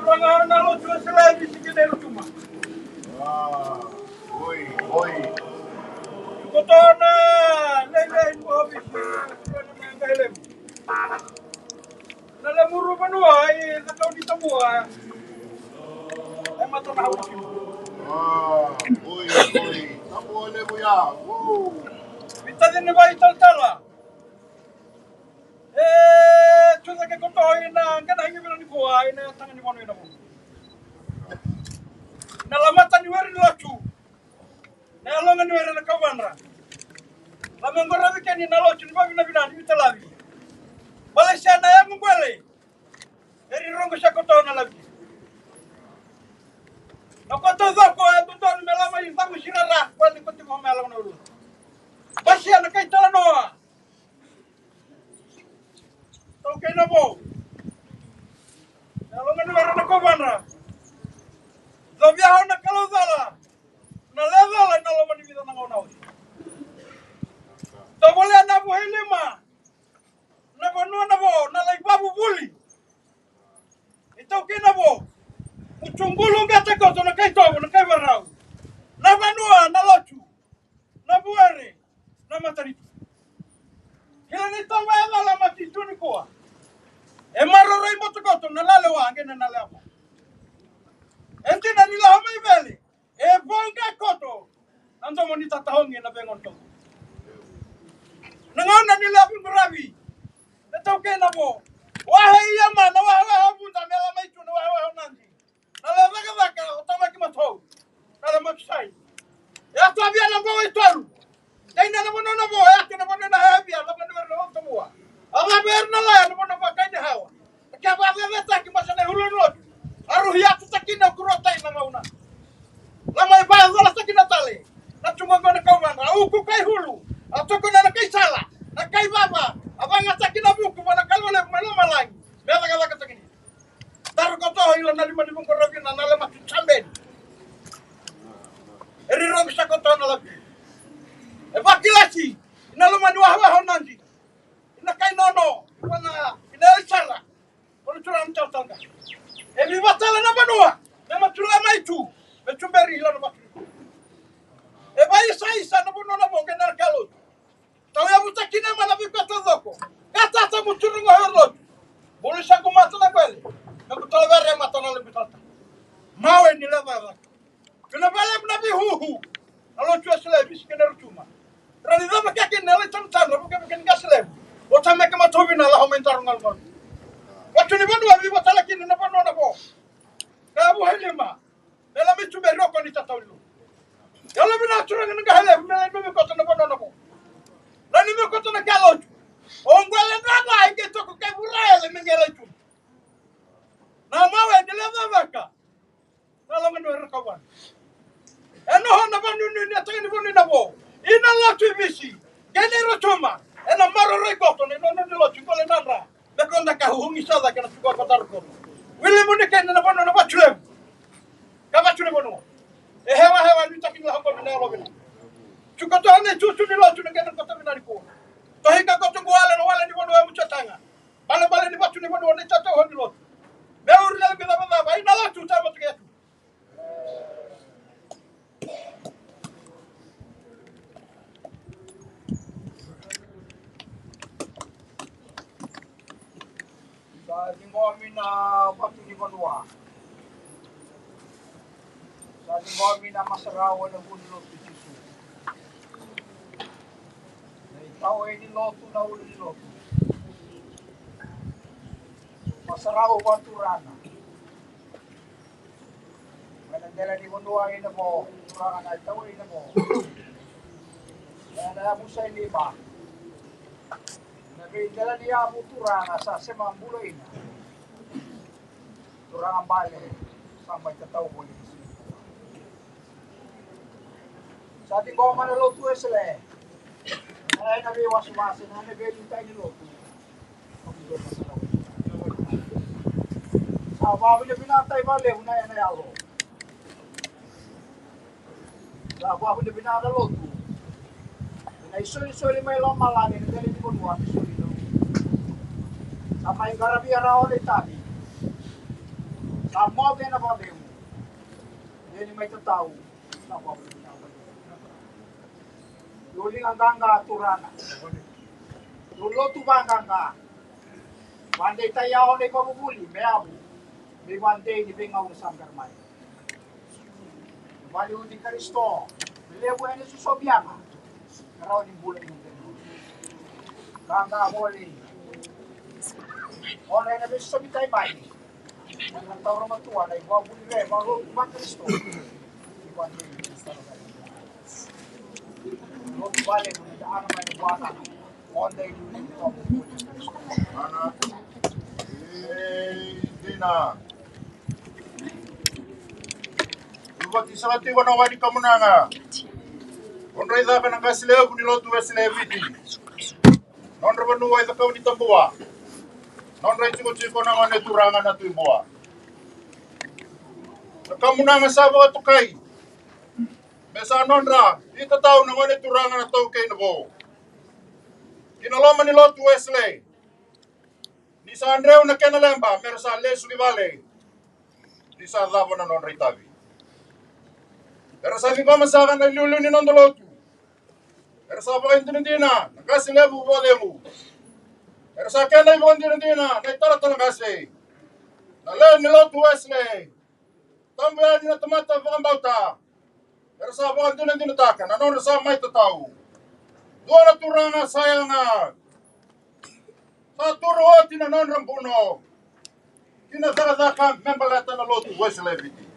Turaga na lotu Wesele e Viti kei na Rotuma. Oi, oi. Kotona, lelei, ovisi, na levu. Na lemuru vanua e cakau ni tabua. E mata na hau. Oi, oi. Tabua levu ya. Vitaci ni vai talatala. E tucake koto ina kena igi vila ni kua ina taga ni vonu ina vonu. Na lamata ni were ni lotu. Na yaloga ni were na kauvadra. Lame qorovi keni na lotu ni vavinavina ni vitalavi. Valesia na yagu qwele. Eri rogo sa koto na lavi. Na koto coko e dodonu me lama i vagu sirara. Qwele ni koti ko me yaloga na ulu. Vasia na kai talanoa. Tau kei na vo. Na loga ni were na kauvadra. Covia hau na kalau cala. Na le cala na loma ni vica na gauna oti. Tovolea na vuhei lima. Na vanua na vo, na lai vavuvuli. I tau kei na vo. Mutu qulu qete koto na kai tovo, na kai varau. Na vanua, na lotu. Na vuere na matanitu. Kila ni tau e cala mati tu ni kua. E maroroi motokoto na lalewa qe na lalewa. E dina ni lawa mai vele e voqa koto na domo ni tataogi na vegoto. Na gauna ni lavi quravi na tau kei na vo. Wahe ia ma na wahewahe o vuda me la mai tu na wahewahe o nadi. Na le cakacaka o tamaki matou. Na le matusai. E a tu avia na vo e tolu. Dai na na vanua na vo e a tu na vanua na hevia na vanua na vanua tabua. A la vei na laya na vanua vakai ni hawa. Ke a vacecetaki masa na hulu ni lotu. A ruhi atu takina o kurotai na gauna. La mai vacolataki na tale. Na tugogo na kauvana a uku kai hulu. A tokona na kai sala. Na kai vava a vagataki na vuku va na kalua levu mai lomalagi. Me cakacaka takina. Taro koto ila na lima ni vuqoravina na le matu jambeni. E rirobi sa koto na lavi. E vakilasi ina loma ni wahawaha o nadi. Ina kai nono ina ina e sara. Kono turaga ni talatalaga. E vivatala na vanua me matula mai tu me tuberi ila na vatu. E vaisaisa na vanua na voqe na kalotu. Tau yavuta kina ma na vikoto coko. Ka tata mu turuga he lotu. Bulu sa ku mata na kwele. Na ku tala vere mata na lebu tata. Mawe ni leva leva. Kina vale na vihuhu. Na lotu a sile visi kina rutuma. Rani cava keke na le tanu tanu. Vuke vuke ni ka sile. O tame ke matovi na la home taro ngal ngal. Watu ni vanua vivatala kina na vanua na vo. Ka vu he lima. Me la me tuberi o koni tatau ni lotu. Yalo vina turaga na qahelevu me la me me kota na vanua na vo. La ni me kota na kalotu. O ngwele na na ike toko kai vura ele me ngela itu. Na mawe ni le vavaka. Na lama no era kawana. E noho na vanunu ni ataka ni vonu na vo. Ina lotu i visi. Gene rotuma. E na maroroi koto ni nonu ni lotu ngole na dra. Me konda ka huhugi sa cake na tuka ko taro koto. Wili muni kene na vanua na vatu levu. Ka vatu ni vanua. E hewa hewa ni taki ni la hoko vina yalo vina. Tuka to ane tutu ni lotu na kena koto vina ni kua. Tohi ka koto nguale na wale ni vanua ya mutu tanga. Bale bale ni vatu ni vanua ni tata ho ni lotu. Me uri na lebi cava cava. Ina lotu tama tuke tu. Sa ciqomi na vatu ni vanua. Sa ciqomi na masarau ena vu ni lotu Jisu. Na itawe ni lotu na ulu ni lotu. Masarau vaturana. Mai na dela ni vanua ina vo, turaga na itawe ina vo. Mai na yavusa i lima. Na vei dela ni yavu turaga sa sema bula ina. Turaga bale, sa mai tatau voli. Sa tiqoma na lotu Wesele. Na ena vei wasewase, na ena vei litai ni lotu. Sa vavinavinaka tale vakalevu na ena yalo. Sa vavinavinaka na lotu. Na isolisoli mai lomalagi na tele ni vanua na isoli na. Sa mai qaravia rawa na itavi. A moce na vakacegu. Ia ni mai tatau na vakacegu. Dou liga qaqa turaga. Dou lotu vaqaqa. Vadei tai yawa na ivakavuvuli me yavu. Me vadei ni veigauna sa bera mai. Valiuti Karisito, levu ena sosomiaga. Ka rawa ni bula ni bula. Ka ga voli. Ona ena veisosomi tai mai. Ena taura matua na ivakavuvuli re, valotu va Karisito. Lotu vale, na ana mai na vata. Ana. Ei, dina. Luvati saka tiko na wai ni kamunaga. Nodra icaka na qase levu ni lotu Wesele e Viti. Nodra vanua i Cakaunitabua. Nodra itikotiko na gone turaga na Tui Bua. Na kamunaga sa vakatokai. Me sa nodra itatau na gone turaga na Taukei na Vo. Ki na loma ni lotu Wesele. Ni sa dreu na kena leba, me ra sa lesu ki vale. Ni sa cava na nodra itavi. Era sa ciqoma saka na iliuliu ni noda lotu. Era sa vakadinadina, na qase levu vakacegu. Era sa kena ivakadinadina, na italatala qase. Na lewe ni lotu Wesele. Tabu yani na tamata vakabauta. Era sa vakadinadinataka na nodra sa mai tatau. Dua na turaga sa yaga. Sa turu oti na nodra buno. Ki na cakacaka me baleta na lotu Wesele Viti.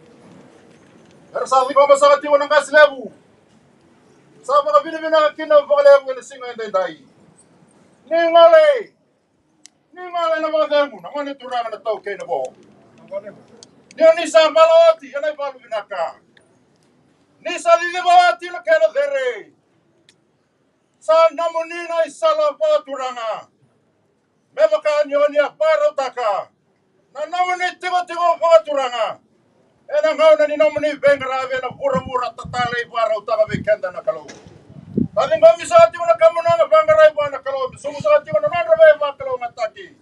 Era sa ciqoma saka tiko na qase levu. Sa vakavinavinaka kina vakalevu ena siga edaidai. Ni gole. Ni gole na vakacegu, na gone turaga na Taukei na Vo. Ni o ni sa vala oti ena ivalu vinaka. Ni sa ciciva oti na kena cere. Sa nomuni na isala vakaturaga. Me vaka ni o ni a vakarautaka na nomuni tikotiko vakaturaga. Ena gauna ni nomuni veiqaravi ena vuravura tatale i vakarautaka vei keda na Kalou. Sa ciqomi saka tiko na kamunaga vaqarai vua na Kalou, me sobu saka tiko na nodra veivakalougatataki.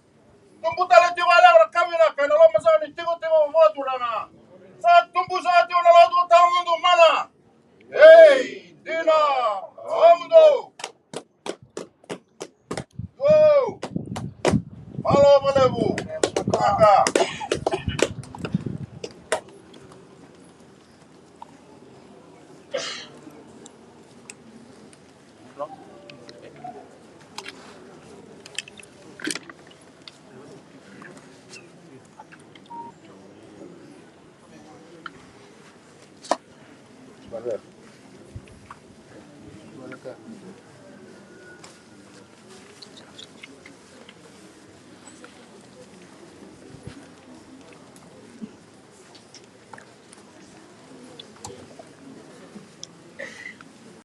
Tubu tale tiko e levu na ka vinaka ena loma saka ni tikotiko vakaturaga. Sa tubu saka tiko na lotu tawamudu mana. Ei, dina, tawamudu. Uou! Malo vakalevu. Vinaka. Vinaka.